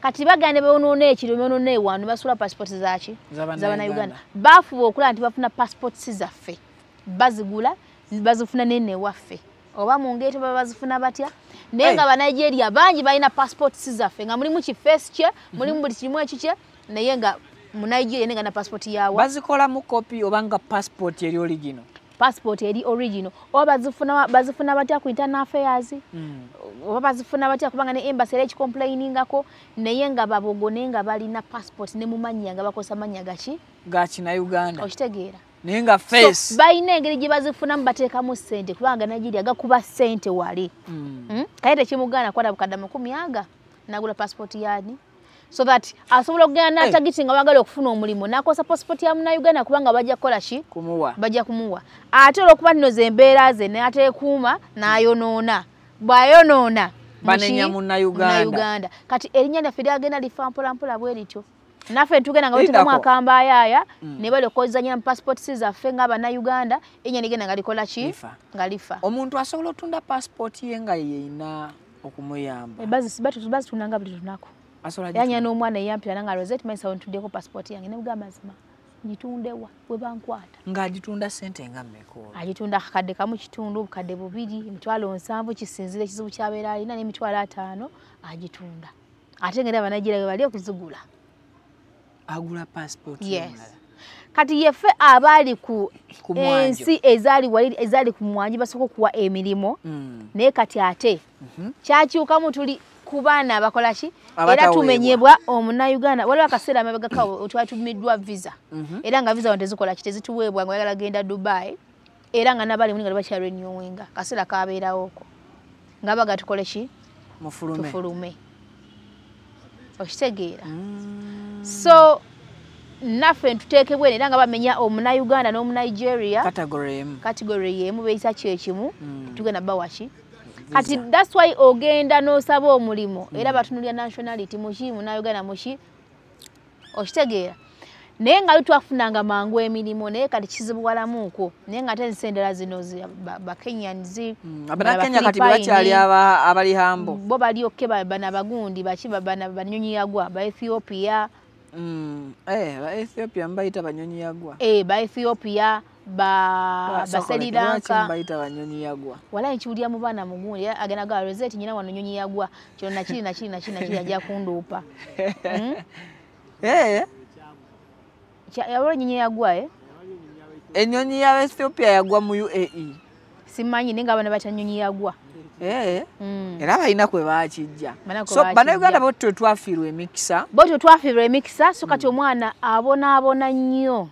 Kati bagenda ne bonoona ekiro ne bonoona ewantu ne basuula passport zaaki? Z'Abannayuganda. Baafuba okulaba nti bafuna passports zaffe. Bazigula bazifuna nene waffe. Oba mu ngeri baba bazifuna batya? Naye nga Abanigeria bangi balina passports zaffe nga mulimu ki face kye, mulimu buli kimu ekikye, naye nga Munigeria nenga na passport yawa. Bazikola mu copy oba nga passport eri original? Passport eri original. Oba bazifuna batya ku internal affairs? Oba bazifuna batya kubanga ne embassy era ekicomplainingako, naye nga babogo naye nga balina passport ne mu mannya nga bakozesa mannya gaki? Ga Kinnayuganda. Okitegeera. Naye nga face. So, balina engeri gye bazifunamu bateekamu ssente kubanga Nigeria gakuba ssente wali. Kale tekimugaana kwata bukadde 10 aga nagula passport yaani. So that asobola okugenda n'atagiti nga bagala okufuna omulimu n'akozesa passport ya Munnayuganda kubanga bajja kukola ki? Kumuwa. Bajja kumuwa. Ate olw'okuba nno ze embeera ze n'ateekuuma n'ayonoona. Bw'ayonoona banenya Munnayuganda. Kati erinnya lyaffe lyagenda lifa mpola mpola bwe lityo. Naffe tugenda nga batekamu akambayaaya ne balokozanya mu passports zaffe ng'Abannayuganda erinnya ligenda nga likola ki? Nga lifa. Omuntu asobola otunda passport ye nga yeyina okumuyamba. Bazitundanga buli lunaku. Yanya n'omwana eyampira nanga Rosette Maisa ontuddeko passport yange ne mugamba mazima. Ngitundewa we bankwata. Ng'agitunda ssente nga mmeka? Agitunda akakadde kamu kitundu, obukadde bubiri, 700,000, kisinziira ekizibu ky'abeera alina, n'50,000 agitunda. Ate ng'era Abanigeria bwe bali okuzigula. Agula passport? Yes. Kati yeffe abaali ku ensi ezaali wali, ezaali ku mwanji, basooka okuwa emirimu, naye kati ate kyakyukamu, tuli ku baana abakola ki, era tumenyebwa omunnayuganda. Waliwo akaseera amabegakawo twatumiddwa visa, era nga visa wano tezikola ki, tezituweebwa nga oyagala genda Dubai, era nga nabali muli nga tebakyarenewinga. Kaseera kabeerawoko nga baga tukole ki, tufulume. Okitegeera? So naffe ntuteekebwa era nga bamenya omunnayuganda n'omunigeria category emu, beeyisa kyekimu, tugenda bawaki. Kati that's why ogenda n'osaba omulimu, era batunulira nationality, muki, munnayuganda muki. Okitegeera? Naye nga twafunanga mangu emirimu, naye kati kizibuwalamuuko. Naye nga ate ensi endala zino, Bakenyans, Abanakenya kati bakyali abali hambo. Bo bali okay. Bana abagundi baki, bana banyonyi yagwa, ba Ethiopia. Ba Ethiopia mbayita banyonyi yagwa. Ba Ethiopia, ba Sri Lanka. Mbayita banyonyi yagwa. Wala nkiwulira mu baana mugundi agenda ga Rosette, nyina wano nyonyi yagwa, kino nakiri nakiri nakiri nakiri, ajja kunduupa. Yawala nyonyi yagwa, eh? Ennyonyi ya Ethiopia yagwa mu UAE. Simanyi, naye nga abaana batya nyonyi yagwa. Era balina kwe bakijja. So Bannayuganda bo twafiirwa emikisa. Bo twafiirwa emikisa. So kati omwana abonaabona nnyo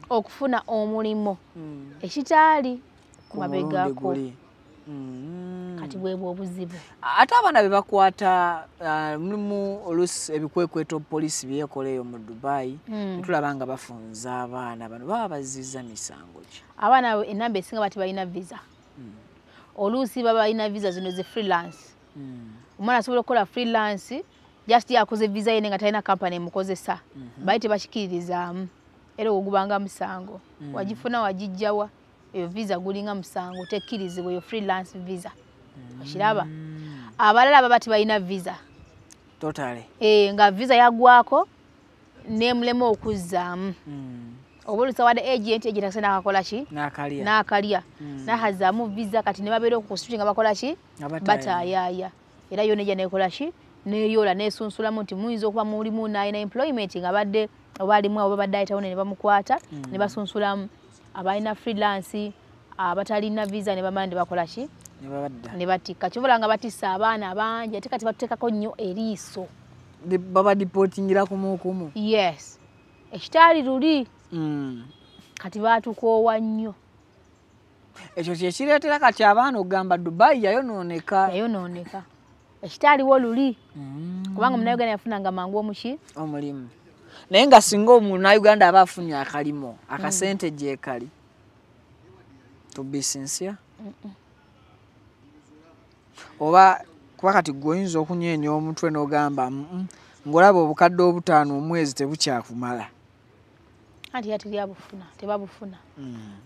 okufuna omulimu, ekitaali mabegako. Kati bwebwe obuzibu. Ate abaana be bakwata, mulimu oluusi ebikwekweto poliisi byekola eyo mu Dubai, tulaba nga bafunza abaana bano, baba bazizza misango ki? Abaana enamba esinga bati balina visa. Oluusi baba balina visa zino ze freelance. Omwana asobola okukola freelance, just yakoze visa ye nga talina company emukozesa, bali tebakikiririzaamu, era ogwo gubanga musango. Wagifuna wagijjawa eyo visa? Gulinga musango, tekkirizibwa eyo freelance visa. Okiraba? Abalala baba tebalina visa. Totally. Nga visa yagwako nemulema okuzzaamu, oba oluusi awadde agent, agent akasente nakakola ki? N'akalya. N'akalya, n'ahazaamu visa. Kati ne babeera okwo ku street nga bakola ki? Bataayaaya. Era yo nejja nekola ki, neyola nesunsulamu nti muyinza okuba mulimu nalina employment nga badde oba alimu abo babadde ayitawo, ne bamukwata ne basunsulamu abalina freelance, abatalina visa, ne bamala ne bakola ki? Ne babadda. Ne batikka. Kyobola nga batissa abaana bangi, ate kati batuteekako nnyo eriiso. Baba deportingira kumu kumu. Yes, ekitaali luli. Kati baatukoowa nnyo. Ekyo kyekireetera kati abaana okugamba Dubai yayonooneka. Yayonooneka, ekitaaliwo luli, kubanga omunauganda yafunanga mangu omuki? Omulimu. Naye nga singa omunauganda aba afunye akalimo akasente gyekali, to be sincere, oba kuba kati gwe oyinza okunyeenya omutwe n'ogamba, ng'olaba 5000 omwezi tebukyakumala." Anti era teryabufuna, tebabufuna.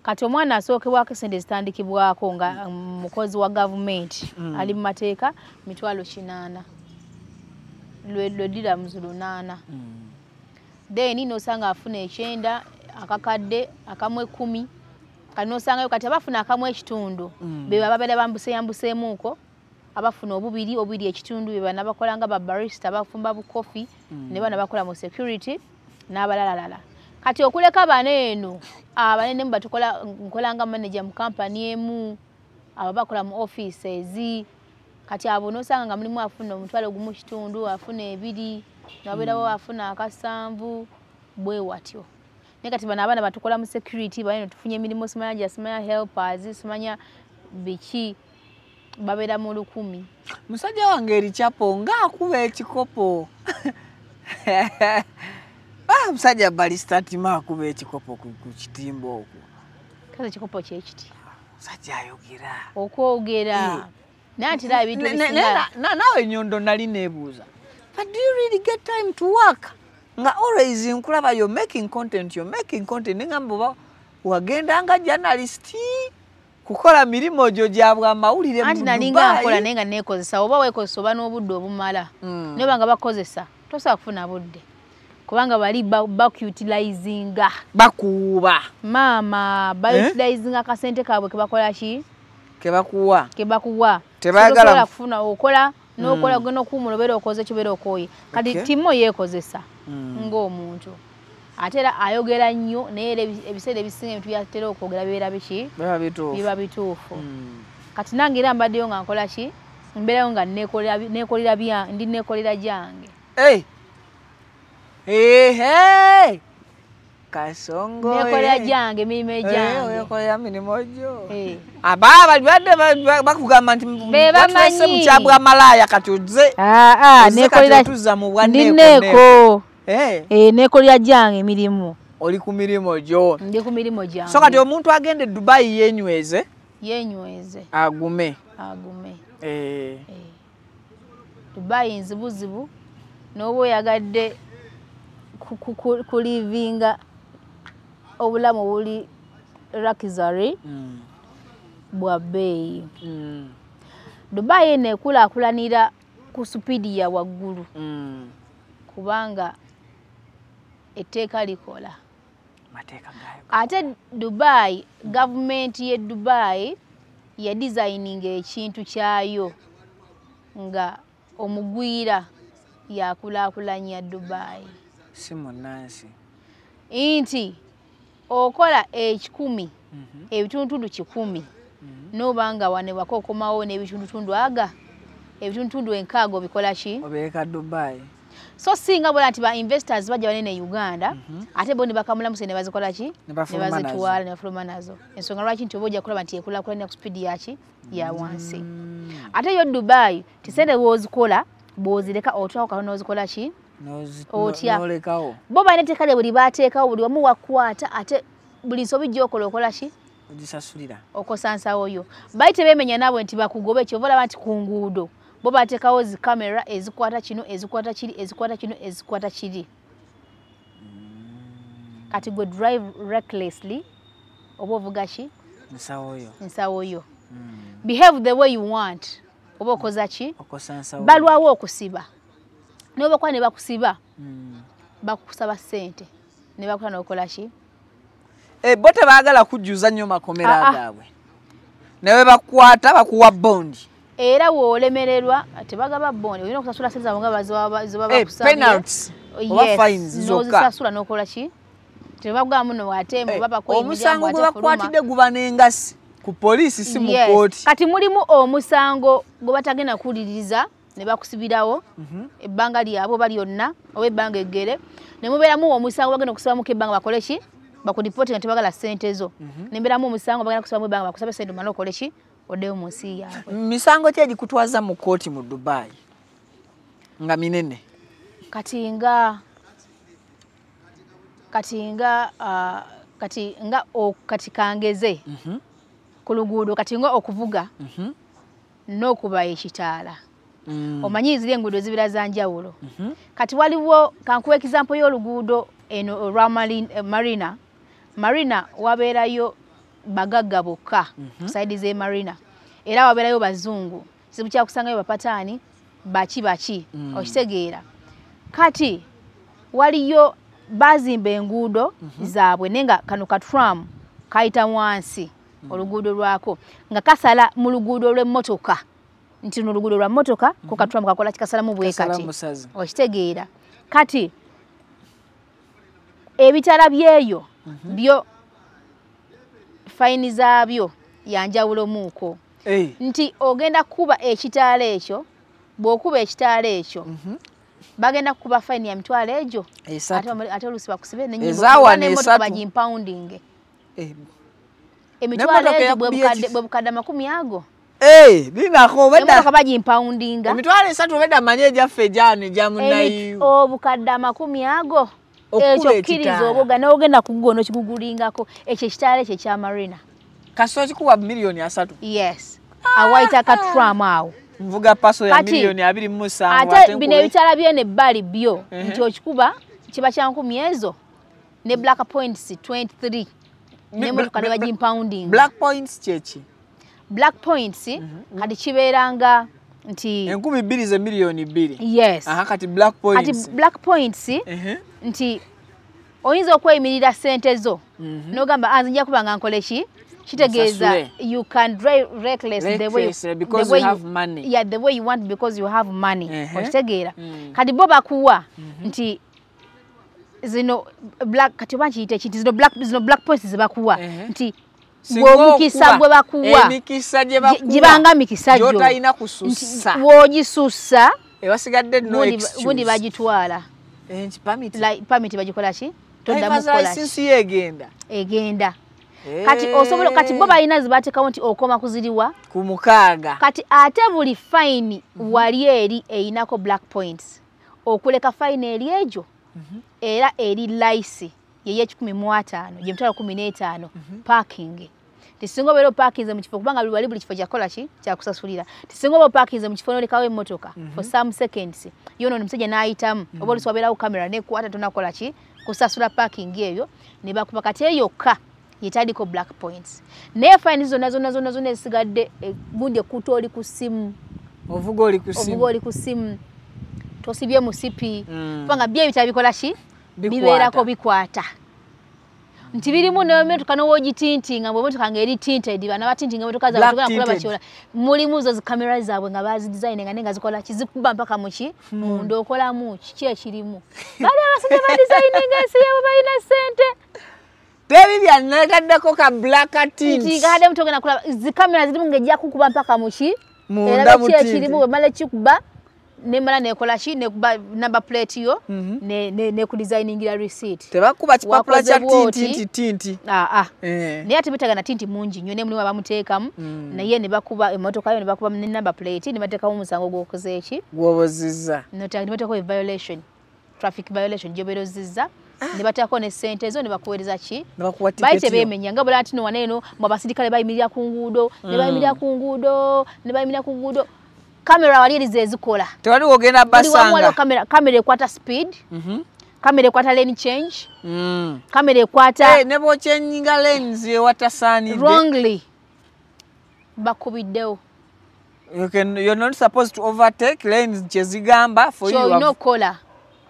Kati omwana asookebwako esente zitandikibwako nga mukozi wa gavumenti, ali mu mateeka, 800,000, lwe dirhams 800. Then nosanga afuna 9, akakadde akamu 10. Kati nosangayo kati abafuna akamu ekitundu, be babeera bambuseyambuseemuuko, abafuna obubiri, obubiri ekitundu, be bana bakola nga babarista, bafumba bukofi, ne bana bakola mu security n'abalalalala. Kati okuleka bano eno abanene mu batukola, nkola nga manager mu kampani emu, abo bakola mu offices. Kati abo nosanga nga mulimu afuna 1.5 , afuna 2, nabeerawo afuna 7, bwe watyo. Naye kati bano abaana batukola mu security, bano tufunye emirimu, simanya simanya helpers, simanya biki, babeera mu 1,000. Musajja wange eri Chapo ng'akuba ekikopo. Ah, musajja barista Tima akuba ekikopo ku kitimba okwo. Kaze ekikopo kyekiti. Musajja ayogera. Okwogera. Naye ati era ebintu ebisinga Naawe Nyondo nali neebuuza, but do you really get time to work? Nga always nkulaba you're making content, you're making content, nengamba oba wagenda nga journalist kukola mirimu gyo gya bwamawulire mu Anti nalinga Dubai. nkola, naye nga neekozesa. Oba weekozesa oba n'obudde obumala, naye oba nga bakozesa tosobola kufuna budde. Kubanga bali bakutilizinga. Bakuba. Mama, bayutilizinga akasente kaabwe kebakola ki? Kebakuwa. Kebakuwa. Tebaagala kufuna okola n'okola gwe n'okuwummula obeera okoze kibeera okooye. Kati Timo yeekozesa ng'omuntu. Ate era ayogera nnyo naye era ebiseera ebisinga ebintu byatera okwogera bibeera biki? Biba bituufu. Kati nange era mbaddeyo nga nkola ki? Mbeerayo nga neekolera ndi neekolera gyange. Hey, Kasongo. Neekolera gyange emirimu egyange. Weekolera mirimu gyo. Aba balibadde bakugamba nti batulese mu kya bwamalaaya kati ozze. Neekolera tuzza mu bwa ndi neeko. Neekolera gyange emirimu. Oli ku mirimu gyo. Ndi ku mirimu gyange. So kati omuntu agenda e Dubai yeenyweze. Yeenyweze. Agume. Agume. Dubai nzibuzibu n'oba oyagadde kulivinga obulamu obuli luxury bwa bbeeyi. Dubai eno ekulaakulanira ku supiidi ya waggulu kubanga etteeka likola. Ate Dubai, gavumenti ye Dubai yadizayininga ekintu kyayo nga omugwira yakulaakulanya Dubai. Si munnansi. Nti okola 100 ebitundutundu 100 n'oba nga wano ewaka okomawo n'ebitundutundu aga ebitundutundu 6 obikola ki? Obeereka Dubai. So singa bw'olaba nti ba investors bajja banene e Uganda ate bo ne bakamulamu ssente ne bazikola ki? Ne bazitwala ne bafuluma nazo. Ensonga lwaki nti oba ojja kulaba nti ekulaakulanya ku sipiidi yaki? Ya wansi. Ate yo Dubai ti ssente bw'ozikola bw'ozireka otwako katono n'ozikola ki? Otya. Bo balina etteeka lye buli baateekawo buli wamu wakwata ate buli nsobi gy'okola okola ki? Ogisasulira. Okosa nsawo yo. Bali tebeemenya naabwe nti bakugobe kyova olaba nti ku nguudo bo bateekawo zi kamera ezikwata kino ezikwata kiri ezikwata kino ezikwata kiri. Kati gwe drive recklessly oba ovuga ki? Nsawo yo. Nsawo yo. Behave the way you want oba okoza ki? Okosa nsawo. Balwawo okusiba. Naye oba kuba ne bakusiba bakusaba ssente ne bakuta n'okola ki? Bo tebaagala kujjuza nnyo makomera gaabwe. Naye bakukwata bakuwa bondi. Era w'olemererwa tebagaba bondi olina okusasula ssente zaabwe nga ze baba bakusabye. Penalties oba fines zokka. N'ozisasula n'okola ki? Tebagamba muno ate mbu babakuwa Omusango gwe bakukwatidde guba n'engasi ku poliisi si mu kkooti. Kati mulimu omusango gwe batagenda kuwuliriza ne bakusibirawo ebbanga lyabwe oba lyonna oba ebbanga eggere ne mubeeramu omusango bagenda okusibamuko ebbanga bakole ki? Bakuripoti nga tebagala ssente zo. Ne mbeeramu omusango bagenda kusibamu ebbanga bakusabe ssente omale okole ki? Oddeyo mu nsi yaabwe. Misango ki egikutwaza mu kkooti mu Dubai nga minene? Kati kangeze ku luguudo kati nga okuvuga n'okuba ekitaala. Omanyi ziri enguudo zibeera za njawulo. Kati waliwo kankuwa example y'oluguudo eno olwa Marina. Marina wabeerayo bagagga bokka ku sayidi z'e Marina. Era wabeerayo bazungu. Kizibu kya kusangayo bapataani baki baki okitegeera. Kati waliyo bazimba enguudo zaabwe naye nga kano ka tram kayita wansi oluguudo lwako nga kasala mu luguudo lw'emmotoka. Nti luno oluguudo lwa mmotoka ko ka tram kakola kikasalamu bwe kati. Okitegeera. Kati ebitala byeyo byo fayini zaabyo ya njawulomuuko. Nti ogenda kukuba ekitaala ekyo bw'okuba ekitaala ekyo bagenda kukuba fayini ya mitwalo egyo ate oluusi bakusibe n'emmotoka bagimpawundinge. Emitwalo egyo bwe bukadde 20 ago. Binako obedda. Emmotoka bagimpawundinga. Emitwalo 3 obedda manye egyaffe egyano egya munnayiwu. Obukadde 20 ago. Ekyo kkiriza oboga n'ogenda ku Google n'okigugulingako ekyo ekitaala ekyo ekya Marina. Kasita okikuwa miliyoni 3. Yes. Awayita ka tram awo. Nvuga paso ya miliyoni 27. Ate bino ebitaala by'eno ebbali byo nti okikuba kiba kya 10 ezo ne black points 23 n'emmotoka ne bagimpawundinga. Black points kyeki? Black points kati kibeera nga Nti 2,000 ze 2,000,000. Yes. Aha, kati black points. Kati black points nti oyinza okweyimirira ssente zo n'ogamba nze nja kuba nga nkole ki? Kitegeeza you can drive reckless the way because you have money. Yeah, the way you want because you have money. Okitegeera. Kati bo bakuwa nti zino black, kati oba nkiyite ki, zino black points ze bakuwa nti omukisa gwe bakuwa, emikisa gye bakuwa gibanga mikisa gyo gy'otalina kusussa, w'ogisussa ewasigadde no excuse, gundi bagitwala nti permit, like permit bagikola ki, toddamu kukola ki, egenda egenda. Kati osobola, kati bo balina zibateekawo nti okoma kuziriwa ku 6. Kati ate buli fine wali eri eyinako black points, okuleka fine eri egyo era eri layisi yeye 115 gye 15,000 parking. Tisinga obeera opakinze mu kifo, kubanga wali buli kifo kyakola ki kyakusasulira. Tisinga oba opakinze mu kifo n'olekawo emmotoka for some seconds, yono omusajja n'ayitamu oba oluusi wabeerawo kamera n'ekwata tonakola ki kusasula parking eyo ne bakuba. Kati eyo yokka yetaliko black points. Naye fine zonna zonna zonna zonna ezisigadde, gundi ekuta oli ku ssimu, ovuga oli ku ssimu, ovuga oli ku ssimu, tosibye musipi, kubanga byo ebitabo bikola ki bibeerako bikwata. Nti birimu n'emmotoka n'owogitintinga, bw'emmotoka ng'eri tinted, bano abatintinga emmotoka zaabwe togenda kulaba kyola. Mulimu zo zikamera zaabwe nga bazidesigninga naye nga zikola ki, zikuba mpaka mu ki munda, okolamu kiki ekirimu. Bali abasajja badesigninga ensi yaabwe balina ssente. Teri byanataddeko ka black tint. Nti nga togenda kulaba zikamera zirimu ng'ejja kukuba mpaka mu ki munda mu tint. Era ki ekirimu bwemala ekikuba nemala nekola ki nekuba number plate yo ne kudesigningira receipt. Tebakuba kipapula kya tinti tinti. Naye ate betagana tinti mungi nnyo ne mulimu abamuteekamu naye ne bakuba emmotoka yo ne bakuba ne number plate ne bateekamu omusango gw'okoze ki gw'obozizza. Ne bateekako violation, traffic violation gy'obeera ozizza, ne bateekako ne ssente zo ne bakuweereza ki baali tebeemenya nga bula nti no wano eno mwe abasirikale bayimirira ku nguudo ne bayimirira ku nguudo ne bayimirira ku nguudo. Kamera wali eri zezikola. Tewali wogenda basanga. Kamera ekwata speed. Kamera ekwata lane change. Kamera ekwata ne bw'ochanginga lanes ewatasaanidde. Wrongly. Bakubiddewo. You're not supposed to overtake lanes kyezigamba for you. Ky'olina okukola.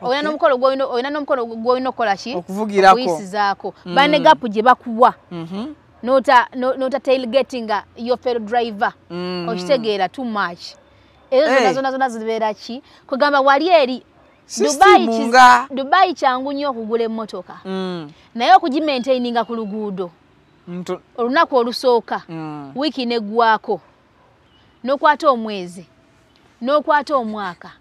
Olina n'omukono gw'olina n'omukono gw'olina okukola ki? Okuvugirako. Okuyisizaako. Balina gap gye bakuwa. Nota tailgating your fellow driver. Okitegeera too much. Ezo zonna zonna zonna zibeera ki? Kugamba wali eri Dubai kyangu nnyo okugula emmotoka. Naye okugimaintaininga ku luguudo olunaku olusooka, wiiki neggwako, n'okwata omwezi, n'okwata omwaka,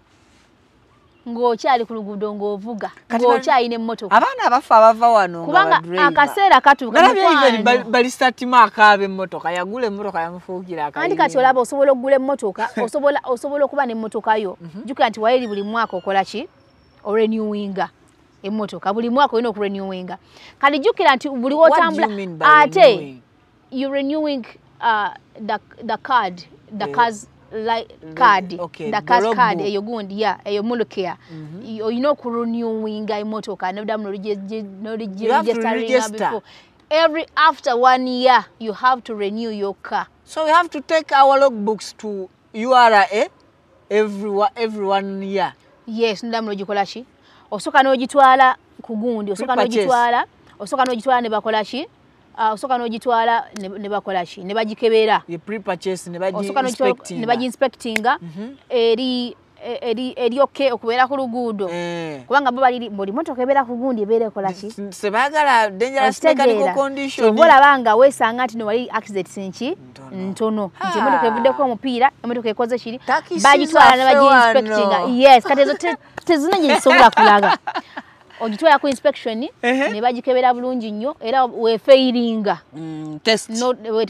ng'okyali ku luguudo ng'ovuga, ng'okyalina emmotoka. Abaana abafa abava wano nga kubanga akaseera katuuka. Nalabye balistatima akaaba emmotoka, yagula emmotoka yamufuukira akayingo. Anti kati olaba osobola okugula emmotoka, osobola okuba n'emmotoka yo. Jjukira nti wayeri buli mwaka okola ki? Orenewinga emmotoka. Buli mwaka olina okurenewinga. Kati jjukira nti buli w'otambula ate you renewing the card, the car's card, the car's card eyo gundi ya eyo mulukea. Olina okurenewinga emmotoka n'oddamu n'ogiregisteringa before. Every after 1 year you have to renew your car. So we have to take our logbooks to URA every 1 year. Yes, n'oddamu n'ogikola ki? Osooka n'ogitwala ku gundi, osooka n'ogitwala ne bakola ki? Osooka n'ogitwala ne bakola ki? Ne bagikebera. Ye pre-purchase ne bagi-inspectinga. Ne bagi-inspectinga eri eri okay okubeera ku luguudo. Kubanga bo bali buli mmotoka ebeera ku gundi ebeera ekola ki? Sebaagala dangerous mechanical condition. Ky'oba olaba nga weesanga nti no wali accidents nki ntono. Nti emmotoka evuddeko omupiira, emmotoka ekoze kiri, bagitwala ne bagi-inspectinga. Yes, kati ezo tezina gye zisobola kulaga. Ogitwala ku inspection ne bagikebera bulungi nnyo era weefeiringa test.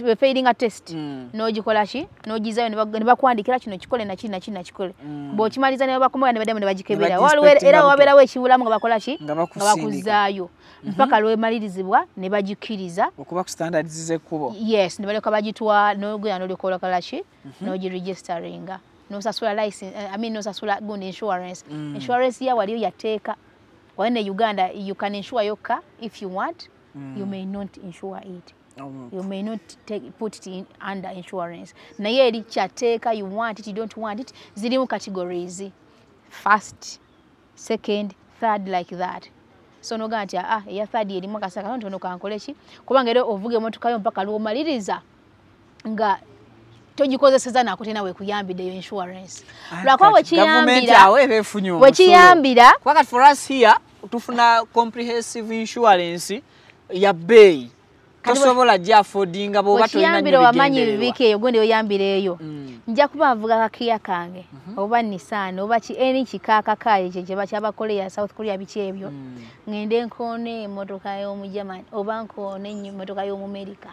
Weefeiringa test n'ogikola ki n'ogizayo ne bakuwandikira kino kikole na kiri na kiri na kikole. Bw'okimaliza ne bakomayo ne baddamu ne bagikebera. Era wabeerawo ekibulamu nga bakola ki nga bakuzaayo mpaka lwemalirizibwa ne bagikkiriza okuba ku standards z'ekkubo. Yes, ne balyoka bagitwala n'ogenda n'olyoka okola ki n'ogiregisteringa n'osasula license, I mean n'osasula gundi insurance. Insurance ya waliyo yateeka. When in Uganda, you can insure your car if you want. You may not insure it. You may not put it in under insurance. Naye eri kyateeka, you want it, you don't want it, zirimu categories. First, second, third, like that. So noga nti eya third erimu akasaka katono kankole ki, kubanga era ovuga emmotoka yo mpaka lw'omaliriza nga togikozeseza nako tena weekuyambidde eyo insurance. Lwakuba wekiyambira Kati for us here tufuna comprehensive insurance ya bbeeyi, tosobola gya affordinga bw'oba tolina nnyo wekiyambira wamanyi bigendererwa. Wiiki eyo gonde oyambira eyo, nja kuba nvuga kakiya kange oba Nissan oba ki eri kikaakakaayi kye kye bakyabakoleya South Korea biki ebyo, ngende nkoone emmotoka y'omu Germany oba nkoone emmotoka y'omu America,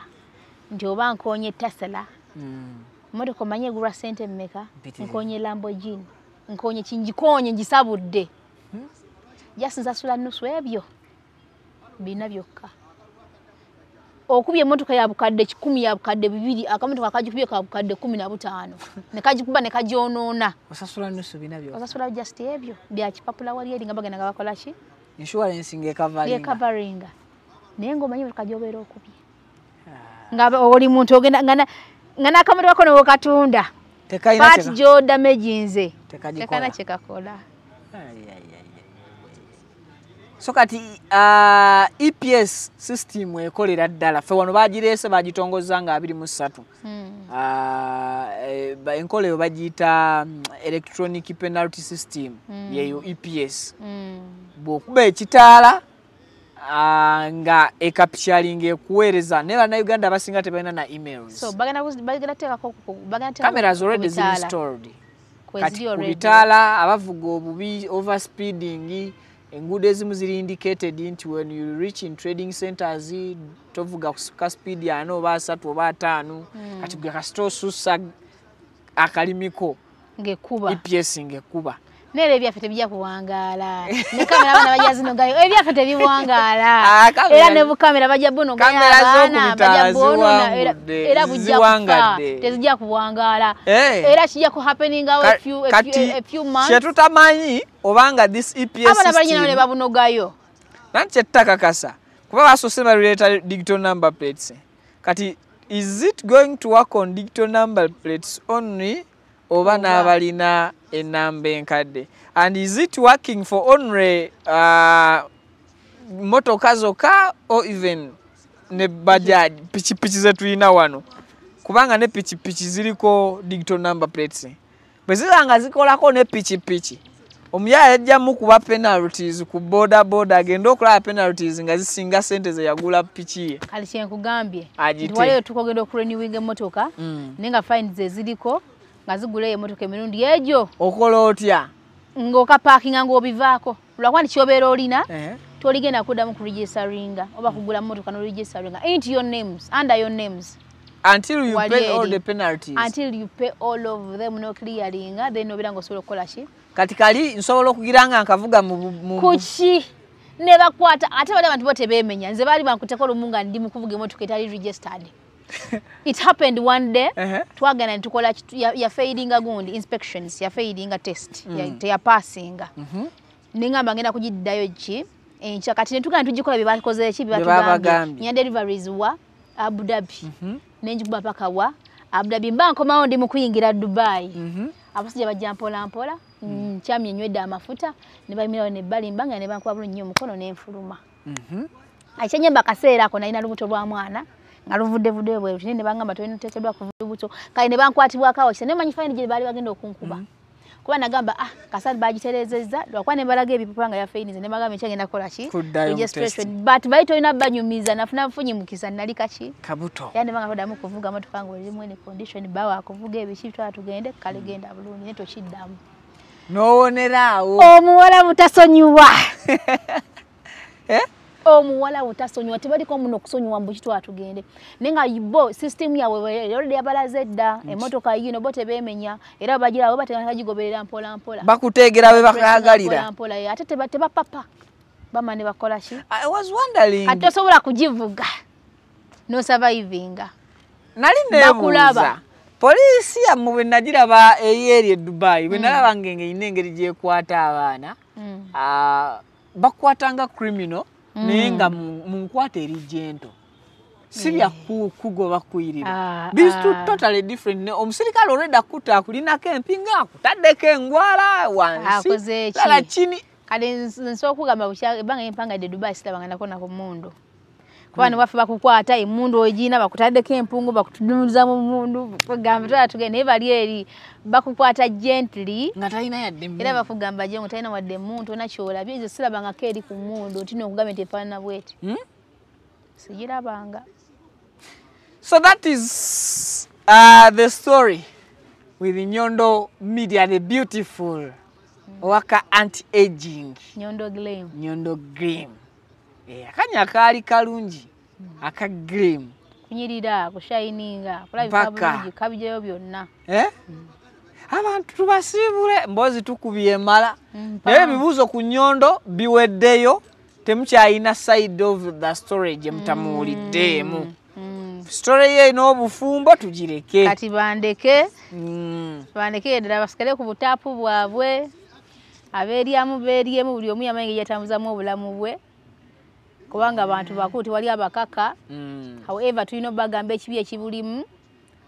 nti oba nkoonye Tesla. Emmotoka omanyi egulwa ssente mmeka? Nkoonye Lamborghini, nkoonye kingikonye ngisabudde, just nsasula nusu ebyo bina byokka. Okubye emmotoka ya bukadde 10 ya bukadde 2, akamotoka akagikubye ka bukadde 15 ne kagikuba ne kagyonoona, osasula nusu bina byokka, osasula just ebyo bya kipapula wali eri nga bagenda nga bakola ki insurance ng'ekavaringa ng'ekavaringa, naye ng'omanyi emmotoka gy'obeera okubye nga oli muntu ogenda nga n'akamotoka ko n'okatunda part gy'odamaginze tekana kyekakola. So kati EPS system ekolera ddala ffe wano bagireese bagitongoza nga 23. Enkola eyo bagiyita electronic penalty system, yeyo EPS. Bw'okuba ekitaala nga ekapcharinga ekuweereza, naye Bannayuganda abasinga tebalina na emails. So bagenda teekako cameras already ziri installed. Kati ku bitaala abavuga obubi, over speeding, enguudo ezimu ziri indicated nti when you reach in trading centers tovuga ka speed 40 oba 30 oba 50. Kati gwe kasita osussa akalimiko ng'ekkuba, EPS ng'ekkuba. Naye ebyaffe tebijja kuwangaala, ne kamera abaana bajja zinogayo, ebyaffe tebiwangaala, era ne bukamera bajja bunogayo abaana bajja bonoona, era bujja kufa, tezijja kuwangaala, era kijja ku happening a few months. Kyetutamanyi obanga this EPS abaana system balina ne babunogayo, nanti kyetutakakasa kuba basoose baleeta digital number plates. Kati is it going to work on digital number plates only oba n'abalina enamba enkadde? And is it working for only motoka zokka or even ne bajaji pikipiki ze tulina wano? Kubanga ne pikipiki ziriko digital number plates, bwe ziba nga zikolako ne pikipiki, omuyaye ajjamu kuba penalties ku boda boda, agenda okulaba penalties nga zisinga ssente ze yagula piki ye. Kale kyenkugambye nti waliyo tukogenda okurenewinga emmotoka, naye nga fines eziriko nga zigula emmotoka emirundi egyo okola otya ng'okapaakinga ng'obivaako, lwakuba nti kyobeera olina toligenda kuddamu kuregistaringa oba kugula mmotoka n'oregistaringa into your names, under your names until you pay all the penalties, until you pay all of them, no clearinga, then obeera ng'osobola okukola ki. Kati kali nsobola okugira nga nkavuga mu kuki ne bakwata ate bali abantu bo tebeemenya. Nze baali bankuteko lumu nga ndi mu kuvuga emmotoka etali registered. It happened one day, twagenda ne tukola ya failinga gundi inspections, ya failinga test, teyapassinga. Nengamba ngenda kugiddayo ki enkya, kati ne tugenda tugikola bye bakoze ki bye batugambye. Nya deliveries wa Abu Dhabi, nenjikuba paka wa Abu Dhabi, mba nkomawo ndi mu kuyingira Dubai. Abasajja bajja mpola mpola, nkyamye nywedde amafuta, ne bayimirawo ne balimba nga ne bankuba bulungi nnyo omukono ne nfuluma. Ekyenyemba akaseera ako nalina lubuto lwa mwana nga luvudde bweru, ne bangamba tolina oteekeddwa kuva lubuto, kale ne bankwatibwako awo kisa, naye manyi fayini gye baali bagenda okunkuba. Kuba nagamba kasali bagitereezezza, lwakuba ne balaga ebipapula nga yafeyinize, ne bagamba ekyagenda kukola ki registration, but bali tolina banyumiza, nafuna bufunyi mukisa, nali kaki kabuto, era ne banga toddamu kuvuga motoka ng'olimu ene condition, bawa akuvuga ebiki, twala tugende, kale genda bulungi, naye tokiddamu n'owoneraawo. Omuwala butasonyiwa. Omuwala butasonyiwa, tebaliko muno okusonyiwa mbu kitwala tugende, naye nga bo system yaabwe already yabalaze dda, emmotoka yiino bo tebeemenya, era bagiraba bateekagigoberera mpola mpola, bakuteegera we bakaagalira mpola mpola, ate tebapapa bama ne bakola ki. I was wondering, ate tosobola kugivuga n'osurvivinga. Nali neebuuza poliisi yammwe bwe nagiraba eyeri e Dubai, bwe nalaba ng'erina engeri gy'ekwata abaana, bakwatanga criminal, naye nga mu nkwata eri gentle. Si bya kugoba kuyirira. These two totally different. Omusirikale already akuta akulinako empinga akutaddeko engwala wansi. Lala chini. Kale nsobola okugamba ebbanga empangadde Dubai sirabangako na ku mmundu. Kuba ne waffe bakukwata emmundu ogirina bakutaddeko empungu bakutudumuza mu mmundu kugamba twala tugende naye bali eri bakukwata gently. Nga talina yadde emmundu. Era bakugamba je nga talina wadde emmundu tolina ky'olabye nze sirabangako eri ku mmundu nti n'okugamba nti efaanana bw'eti. Sigirabanga. So that is the story with Nyondo Media, the beautiful waka anti-aging. Nyondo Gleam. Nyondo Gleam. Akanya kaali kalungi aka Gleam. Kunyirira, kushininga, kulabika bulungi, kabijayo byonna. Abantu tubasiibule mbozi tukubye emala. Naye ebibuuzo ku Nyondo biweddeyo, temukyalina side of the story gye mutamuwuliddeemu. Story ye n'obufumbo tugireke. Kati bandeke. Bandeke ddala basigale ku butaapu bwabwe. Abeeryamu beeryemu buli omu yamanyi engeri gy'atambuzamu obulamu bwe. Kubanga abantu bakulu tewali abakaka. However tulina obbagamba ekibi ekibulimu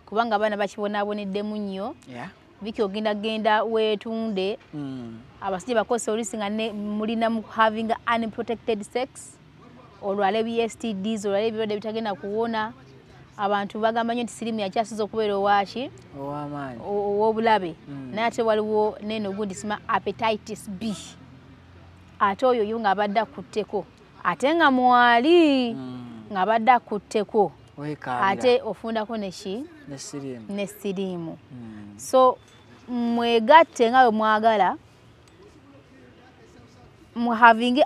kubanga abaana bakibonaaboneddemu nnyo. Viki ogenda genda weetunde. Abasajja bakozesa oluusi nga mulina mu having unprotected sex. Olwala ebi STDs, olwala ebirwadde ebitagenda kuwona. Abantu bagamba nnyo nti siriimu yakyasiza okubeera owaaki ow'obulabe. Naye ate waliwo n'eno gundi sima hepatitis B. Ate oyo yo ng'abadde akutteko. Ate nga mwali ng'abadde akutteko. Ate ofundako neki? Ne siriimu. So mwegatte nga bwe mwagala mu having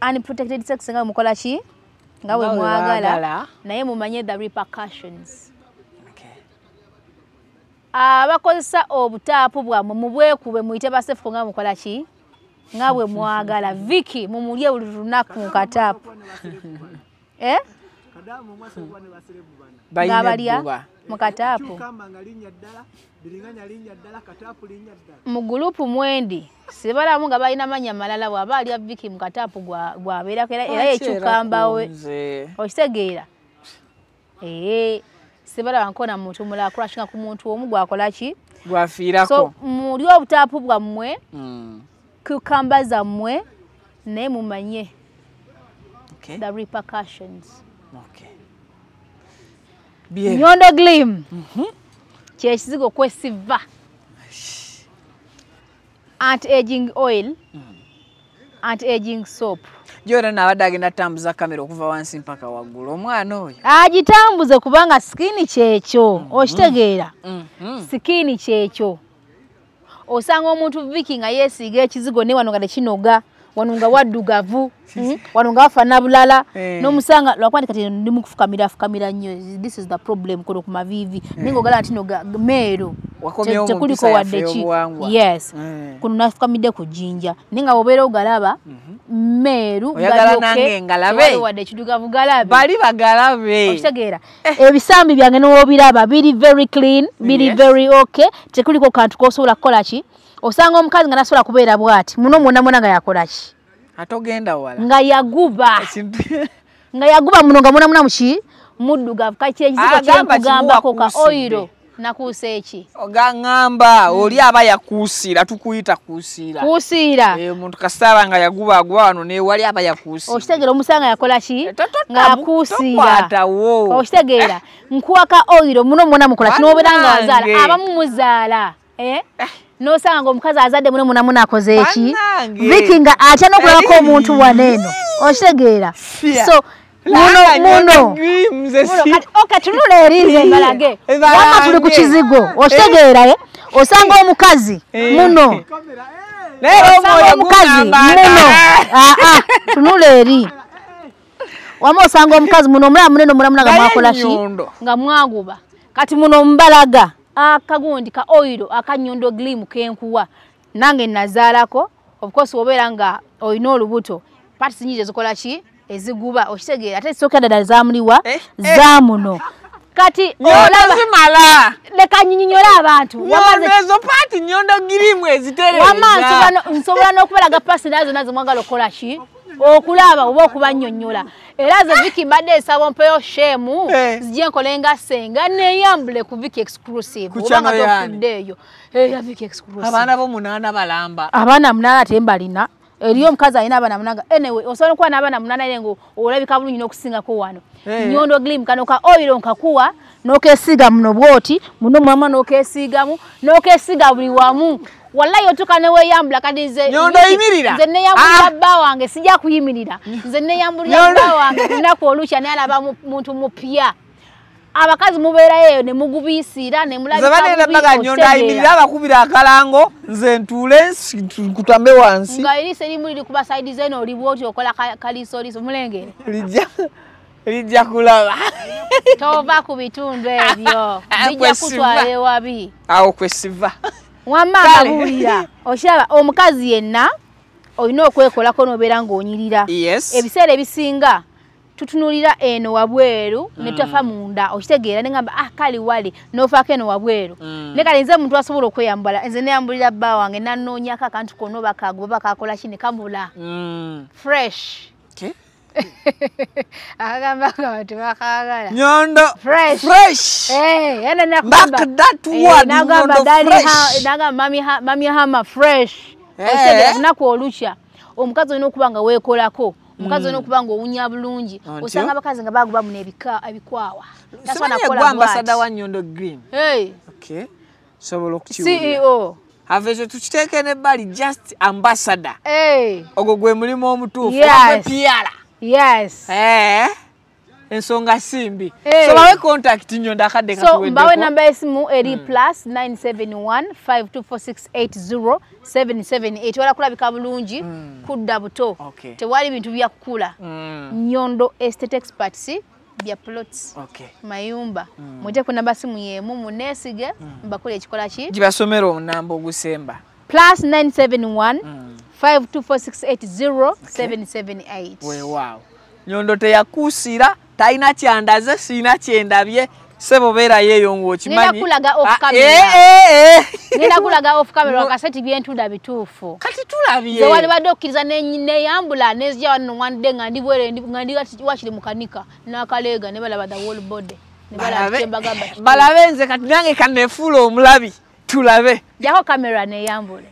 unprotected sex nga mukola ki? Nga bwe mwagala naye mumanye the repercussions. Abakozesa obutaapu bwammwe mubwekube muyite basefuko nga mukola ki? Nga bwe mwagala. Viki mumulye buli lunaku mu kataapu. Nga mu kataapu. Mu gulupu mwendi sibalamu nga balina mannya malala bw'aba alya Viki mu kataapu gwabeerako era yekyukamba we. Okitegeera? Sibalaba nkona muntu mulala crashinga ku muntu omu gwakola ki? Gwafiirako. So mulye obutaapu bwammwe, cucumber zammwe naye mumanye the repercussions. Nyondo Gleam kyekizigo kwesiva. Anti-aging oil, anti-aging soap. Jora nabadde agenda tambuza kamera okuva wansi mpaka waggulu omwana oyo. Agitambuze kubanga skin kyekyo, okitegeera. Skin kyekyo. Osanga omuntu Viki nga yeesiiga ekizigo ne wano nga tekinoga, wano nga waddugavu, wano nga wafaanana bulala, n'omusanga lwakuba nti kati ndi mu kufukamira fukamira nnyo, this is the problem kuno ku maviivi. Naye ng'ogala nti no meeru. Tekuliko wadde ki. Yes. Kuno nafukamidde ku jjinja. Naye nga bw'obeera ogalaba meeru galyoke wadde ekiddugavu galabe. Bali bagalabe. Okitegeera. Ebisambi byange n'obiraba biri very clean, biri very okay. Tekuliko kantu k'osobola kukola ki. Osanga omukazi nga tasobola kubeera bw'ati muno mwonna mwonna nga yakola ki? Atogenda wala. Nga yaguba. Nga yaguba muno nga mwonna mwonna muki? Muddugavu. Kati ekizigo kye nkugambako ka oil. Nakuusa eki? Ogangamba oli aba yakuusira tukuyita kuusiira. Kuusiira. Omuntu kasita nga yaguba aguba wano ne wali aba yakuusiira. Okitegeera omusanga yakola ki? Nga yakuusiira. Okitegeera. Nkuwa ka oil muno mwonna mukola ki? N'obeera nga wazaala. Abamu muzaala. N'osanga ng'omukazi azadde muno mwonna mwonna akoze eki? Viki nga atya n'okulabako omuntu wano eno. Okitegeera. So muno kati tunula eri nze mbalage. Wamma tuli ku kizigo. Okitegeera osanga omukazi muno. Osanga omukazi muno. Tunula eri. Wamma osanga omukazi muno omulala munene omulala nga mwakola ki? Nga mwaguba. Kati muno mbalaga akagundi ka oil aka Nyondo Gleam kenkuwa. Nange nazaalako. Of course obeera nga olina olubuto. Parts nyingi ezikola ki? Eziguba okitegeera ate sooka ddala zaamuliwa zaamuno. Kati olaba zimala leka nyinyonyola abantu ezo paati Nyondo Gleam ezitereeza. Wamma nsobola n'okubalaga paasi nazo nazo mwagala okukola ki? Okulaba oba okubannyonnyola. Era ze Vicky mbadde nsaba ompeyo shemu zijje nkole nga ssenga neyambule ku Vicky Exclusive. Oba nga tofuddeeyo. Ya Vicky Exclusive. Abaana bo 8 balamba. Abaana 8 tembalina. Eriyo omukazi alina abaana 8. Anyway, osobola okuba n'abaana 8 naye ng'olabika bulungi n'okusingako wano. Nyondo Glim kano ka oil nkakuwa n'okeesiga muno bw'oti, muno mwamwa n'okeesigamu, n'okeesiga buli wamu. Wallahi otuuka ne weeyambula kati nze Nyondo yimirira. Nze neeyambulira bba wange sijja kuyimirira. Nze neeyambulira bba wange lunaku olukya naye alaba muntu mupya. Abakazi mubeerayo eyo ne mugubiisira ne mulabika bubi. Nze Nyondo ayimirira abakubira akalango nze ntuule nkutambe wansi. Nga eriiso erimu liri kuba sayidi zeno oli bw'oti okola kaliisoliiso mulengere. Lijja kulaba. Tova ku bitundu ebyo. Bijja kutwala ewabi. Awo kwesiva. Wamma akabuulira. Okiraba omukazi yenna olina okwekolako n'obeera ng'onyirira. Ebiseera ebisinga tutunulira eno wabweru ne tutafa munda. Okitegeera ne ngamba kali wali n'ofaako eno wabweru. Ne kale nze muntu asobola okweyambala nze neyambulira bba wange nannoonyako akantu konna oba kagoba oba kakola ki ne kamula. Fresh. Akagamba abantu bakaagala. Nyondo fresh. Fresh. Back that word. Nagamba daddy nagamba mami hama fresh. Okitegeera lunaku olukya omukazi olina okuba nga weekolako. Omukazi olina okuba nga owunya bulungi. Osanga abakazi nga baguba muno ebikwawa. Simanyi gwe ambassador wa Nyondo Green. Okay. Sobola okukiwulira. CEO. Ave ekyo tukiteeke n'ebbali just ambassador. Ogwo gwe mulimu omutuufu. Ogwe PR. Yes. Ensonga simbi. So bawe contact Nyondo akadde katuweddeko. So mbawe namba y'essimu eri plus 971 524680778. Wala kulabika bulungi kudda buto. Tewali bintu bya kukula. Nyondo Estate Experts bya plots. Mayumba. Mujje ku namba simu yemu muneesige mbakole ekikola ki? Gibasomera omunamba ogusemba. Plus 971 524680778. Weewaawo. Nyondo teyakuusira, talina kyandaze, sirina kyendabye, ssebo beerayo eyo ng'okimanyi. Ngenda kulaga off camera. Ngenda kulaga off camera wakaseti byentunda bituufu. Kati tulabye. Nze walibadde okkiriza neyambula nenzija wano wandde nga ndi bwere nga ndi wakiri mukanika n'akaleega ne balaba the whole body. Ne balaba kyembagamba. Balabe nze kati nange kaneefuula omulabi tulabe. Jako kamera neyambule.